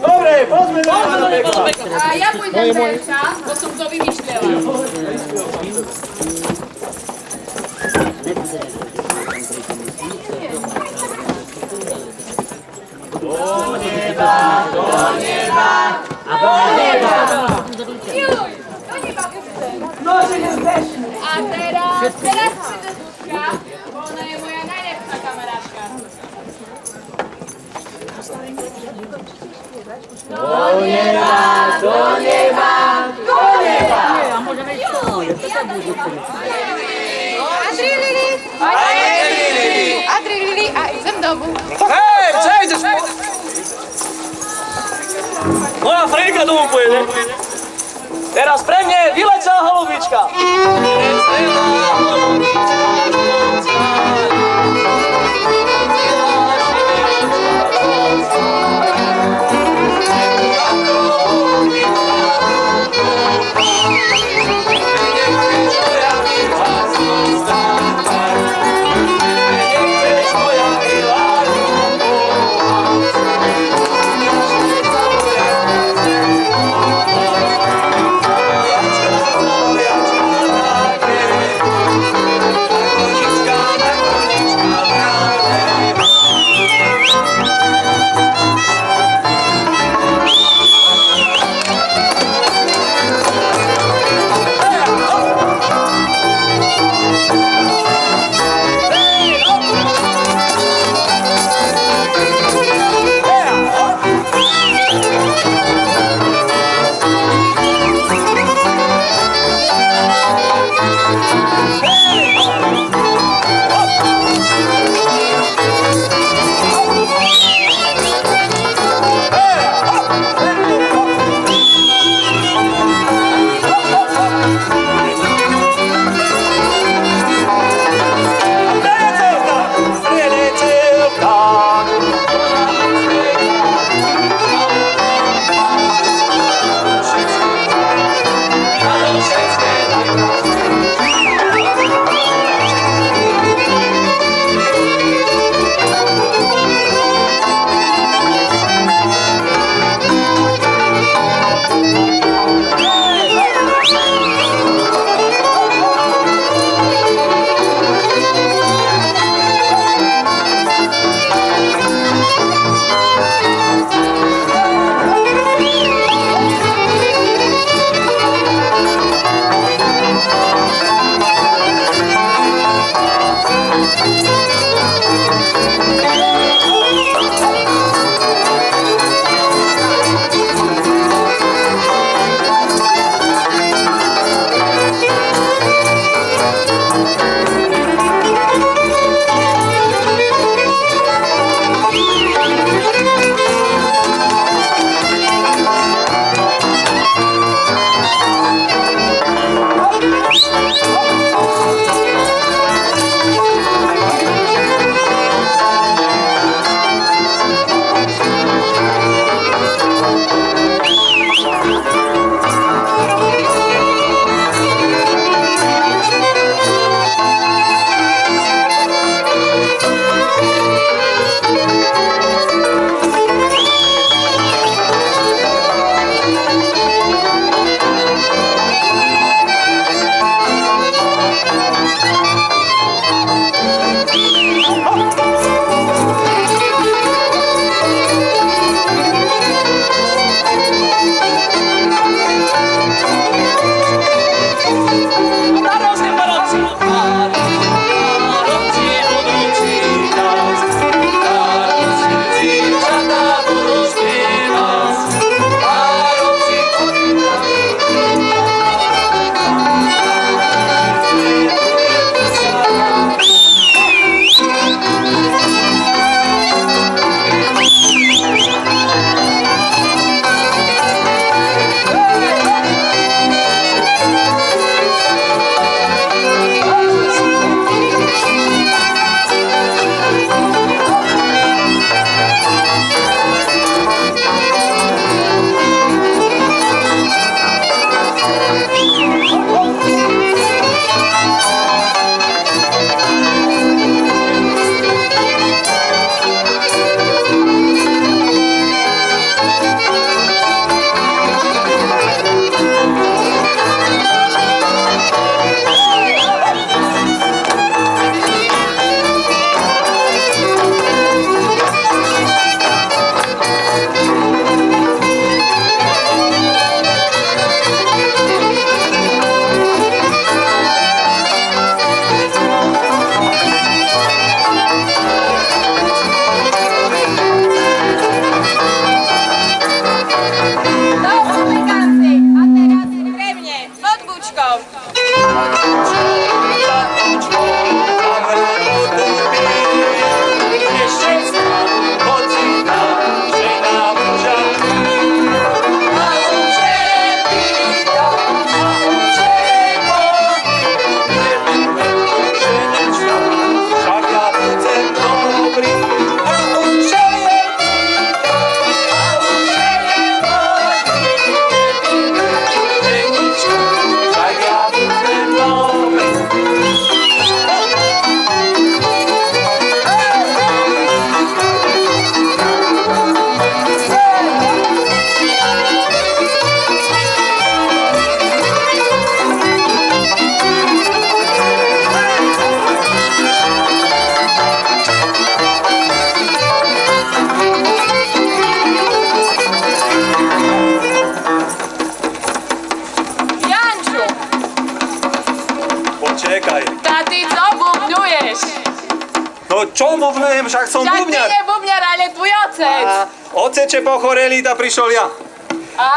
Dobre, powiedzmy do nieba, do piekła. A ja pójdę do piekła, bo sobie to wymyśliłam. Do nieba, do nieba, do nieba. Juj, do nieba wyżej. No, że jesteśmy. A teraz, teraz przyjdę z Bo ona jest moja najlepsza kameratka. Do nieba, do nieba, do nieba! A możemy iść do góry, to tak dużo. Adrilili! Adrilili! A idziemy do domu. Hej, cześć! Moja Fredka domu pojede. Teraz pre mne vyletěla holubička. Вшак сом бубняр. Вшак ти нє бубняр, але твуй оцец. А, оцец же похорели, та пришол я. А?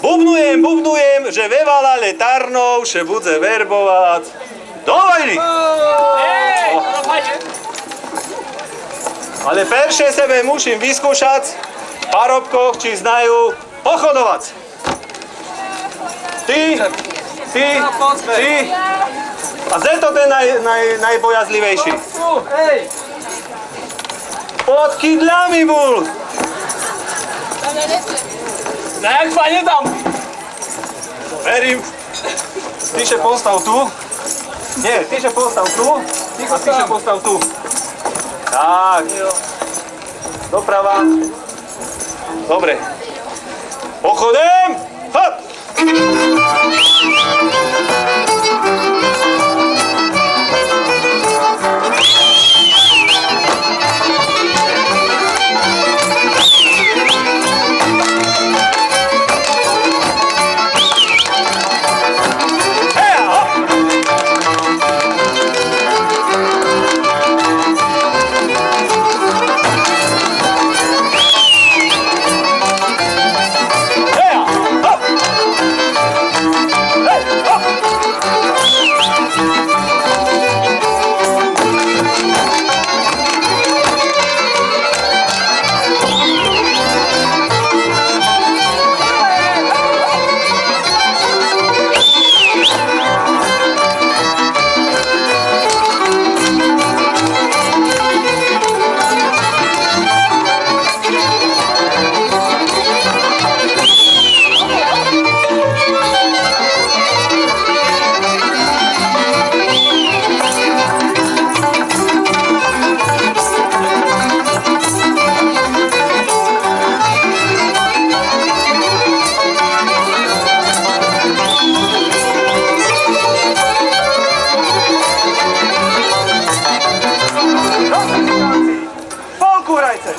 Бубнуєм, бубнуєм, же ве валале тарнов ше будзе вербовац до войни. Ей, нормалне. Але перше себе мушим вискушац парубкох, чи знаю походовац. Ти, ти, ти. А дзе то тот най-, най-, найбоязливейши? Ей! Под кидлями бул. Най як файне там. Верим. Ти ше постав ту. Нє, ти ше постав ту. А ти ше постав ту. Так. Доправа. Добре. Походом! Хоп! Полку грайте!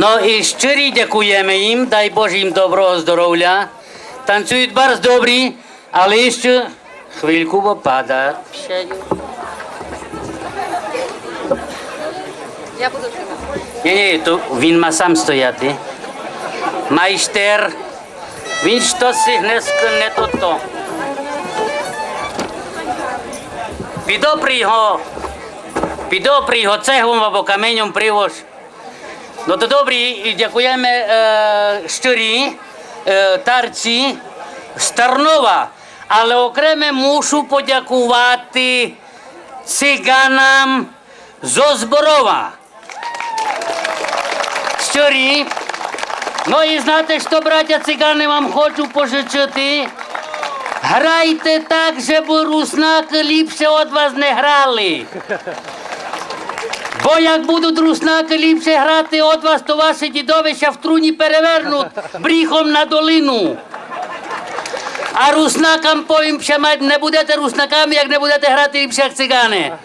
Но і щырі дякуєме їм, дай Боже їм доброго здоровля. Танцюють барз добрі, але іщы хвильку, бо пада. Ні, ні, то він ма сам стояти. Майстер. Він штоси днеска не тото. Підопрій го, підопрій го цеглом або каменьом привож. Но то добрі, і дякуєме, е, щырі, е, Тарці з Тарнова, але окреме мушу подякувати циганам зо Зборова. Щырі. Но і знате што, братя цигане, вам хочу пожычыти? Грайте так, жебы Руснакы ліпше од вас не грали. Бо як будуть Руснакы ліпше грати од вас, то ваші дідове ся в труні перевернуть бріхом на долину. А Руснакам повім, што мать, не будете Руснаками, як не будете грати ліпше, як цигане.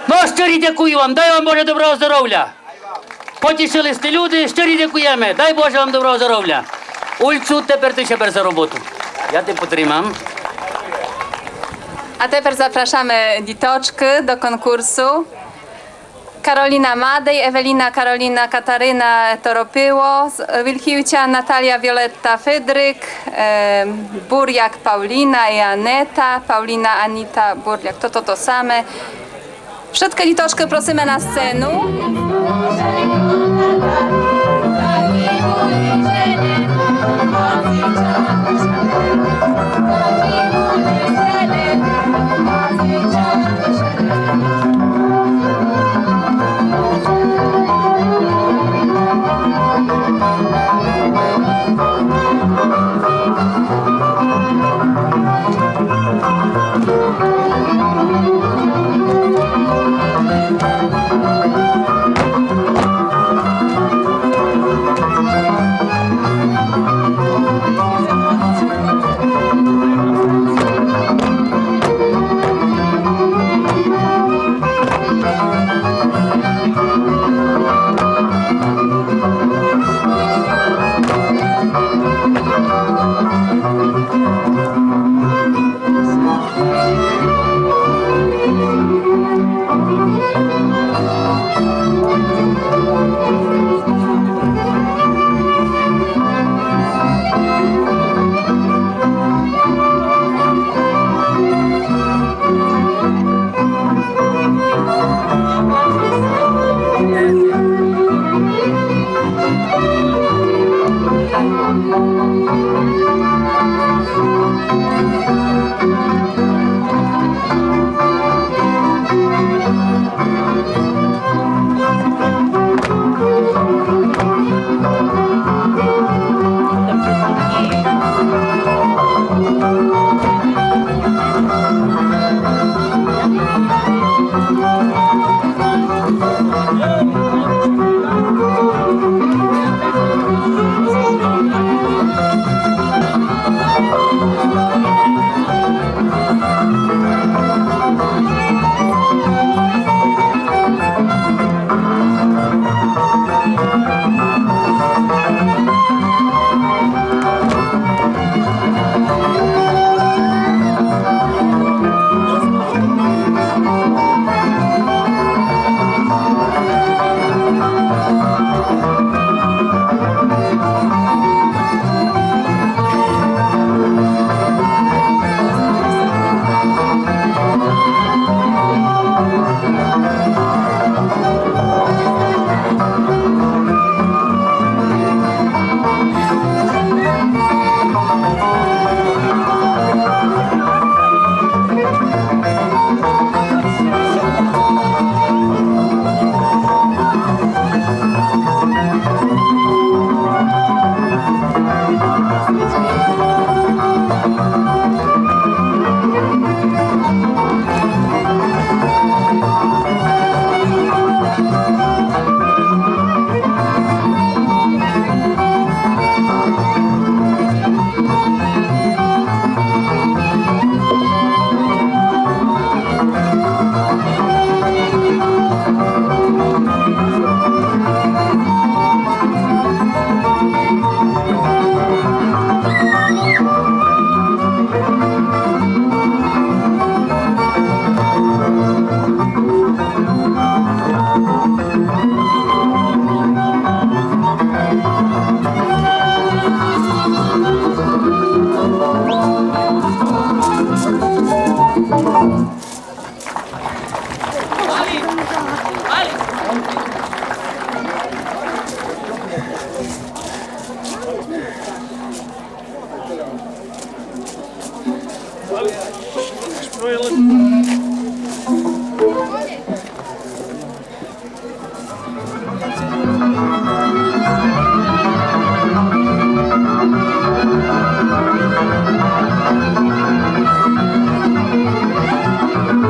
Но, щырі дякую вам, дай вам Боже доброго здоровля. Потішыли сте люди, щырі дякуєме, дай Боже вам доброго здоровля. Ульцу, тепер ты ся бер за роботу. Я те потримам. А тепер запрашаме діточкы до конкурсу. Кароліна Мадей, Евеліна, Кароліна, Катарина Торопило з Вільхівця, Наталія, Віолетта Федрик, е, Буряк Пауліна і Анета, Пауліна, Аніта, Буряк, то, то, то саме. Вшыткы діточкы просиме на сцену.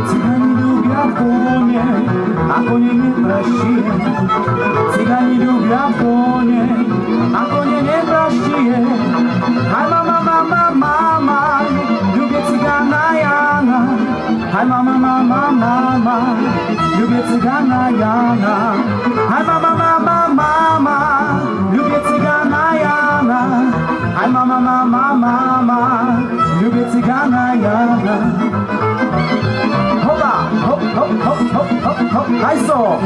Цигани любя конє, а конє нє пращиє. Цигани любя конє, а конє нє пращиє. Гай, мама, мама, мама, любя цигана Яна. Гай, мама, мама, мама, любя цигана Яна. Гай, мама, мама, мама, любя цигана Яна. Гай, мама, мама, мама, любя цигана Яна. Гопа, гоп, гоп, гоп, гоп, гоп, гоп, гайсо!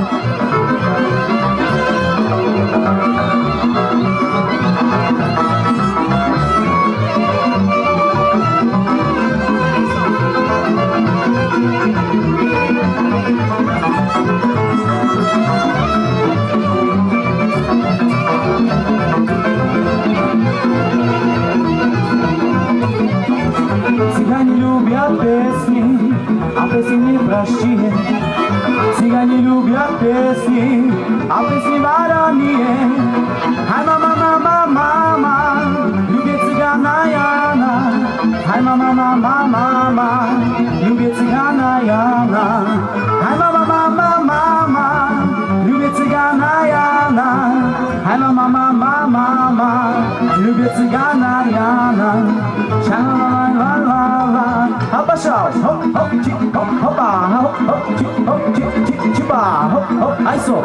Цигани любя песнї, а песнї нє пращиє. Цигани любя песнї, а песнї вараниє. Гай, мама, мама, мама, любя цигана Яна. Гай, мама, мама, мама, любя цигана Яна. Гай, мама, мама, мама, любя цигана Яна. Гай, мама, мама, мама, любя цигана Яна. Ша-ла-ла-ла-ла. Гопа, ша, гоп, гоп, чі, гоп, гопа, гоп, гоп, чі, гоп, чі, чі, чіпа, гоп, гоп, гайсо.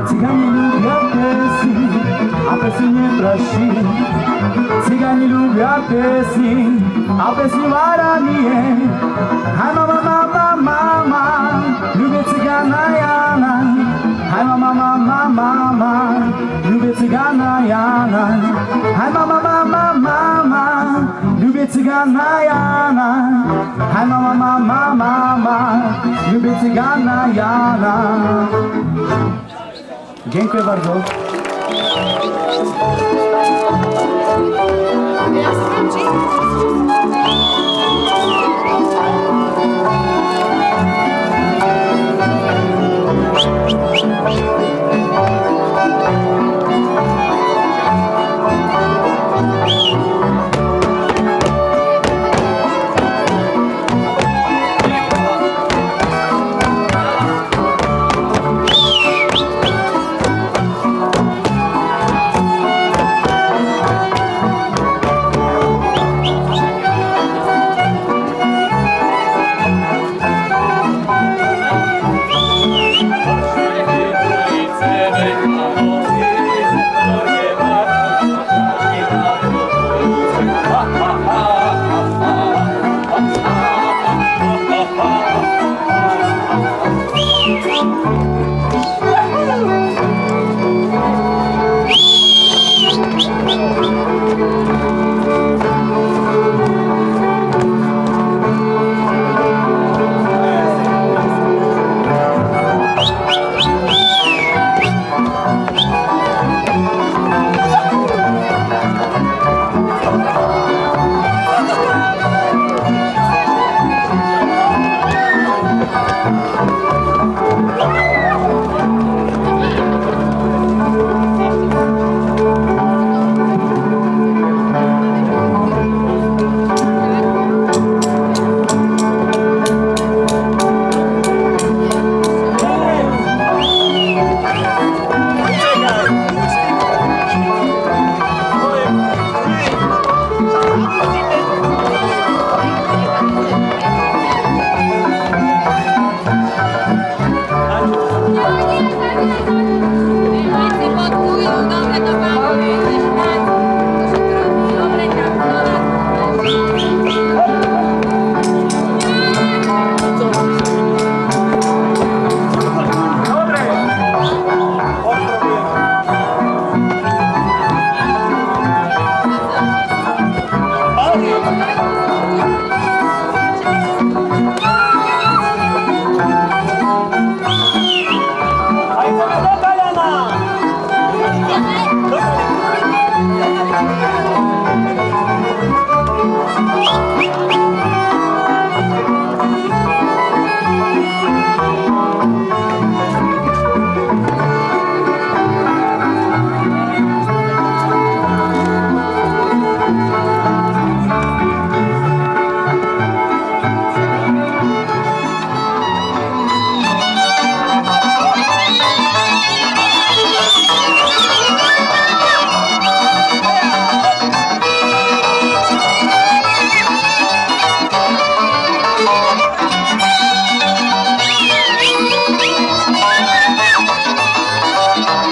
Цигани любя песнї, а песнї нє пращиє. Цигани любя песнї, а песнї вараниє. Гай, мама, мама, мама, любя цигана Яна. Гай, мама, мама, мама, любя цигана Яна. Гай, мама, мама, мама, любя цигана Яна. Гай, мама, мама, мама, любя цигана Яна. Дякую барзо.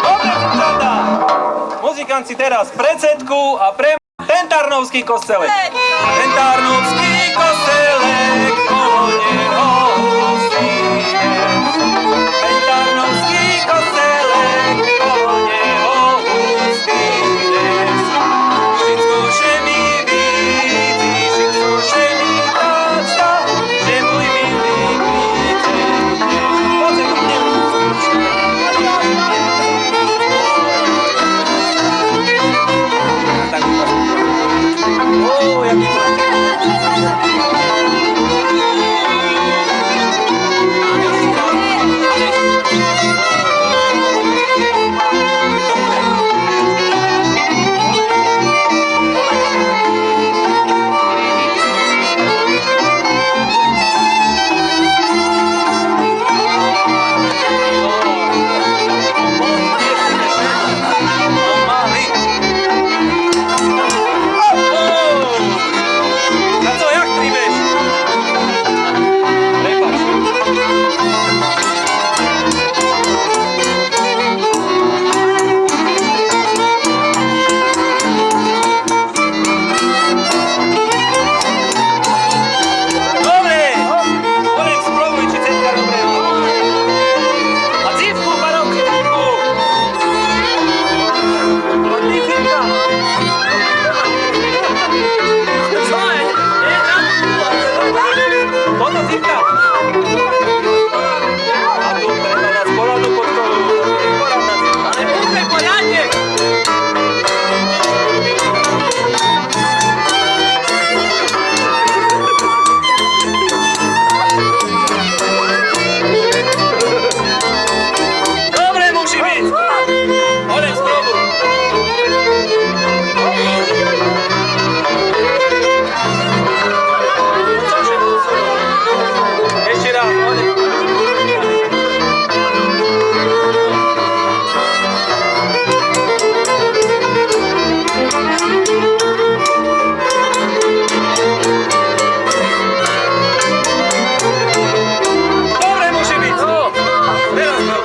Добре, дзивчата! Музиканти, тераз пред сцену а према Ten Tarnovský kostelek. Ten Tarnovský kostelek, kolo něho hustý den. Ten Tarnovský kostelek, kolo něho hustý den. Šicko, co mi vidí, šicko, co mi praví, že môj milý príde. Poďte ku mne. Dobre! Len spróbuj, či cetka dobre. A dzivku, barónku, dzivku. A ty, dzivka. Co je? Toto dzivka. A tu treba dát poradnu pod stolu. Poradna dzivka. Ale púštaj poriadne. Dobre môže byc. Oleg, spróbuj. Ešte rás, Oleg. Dobre môže byc. Terás, no.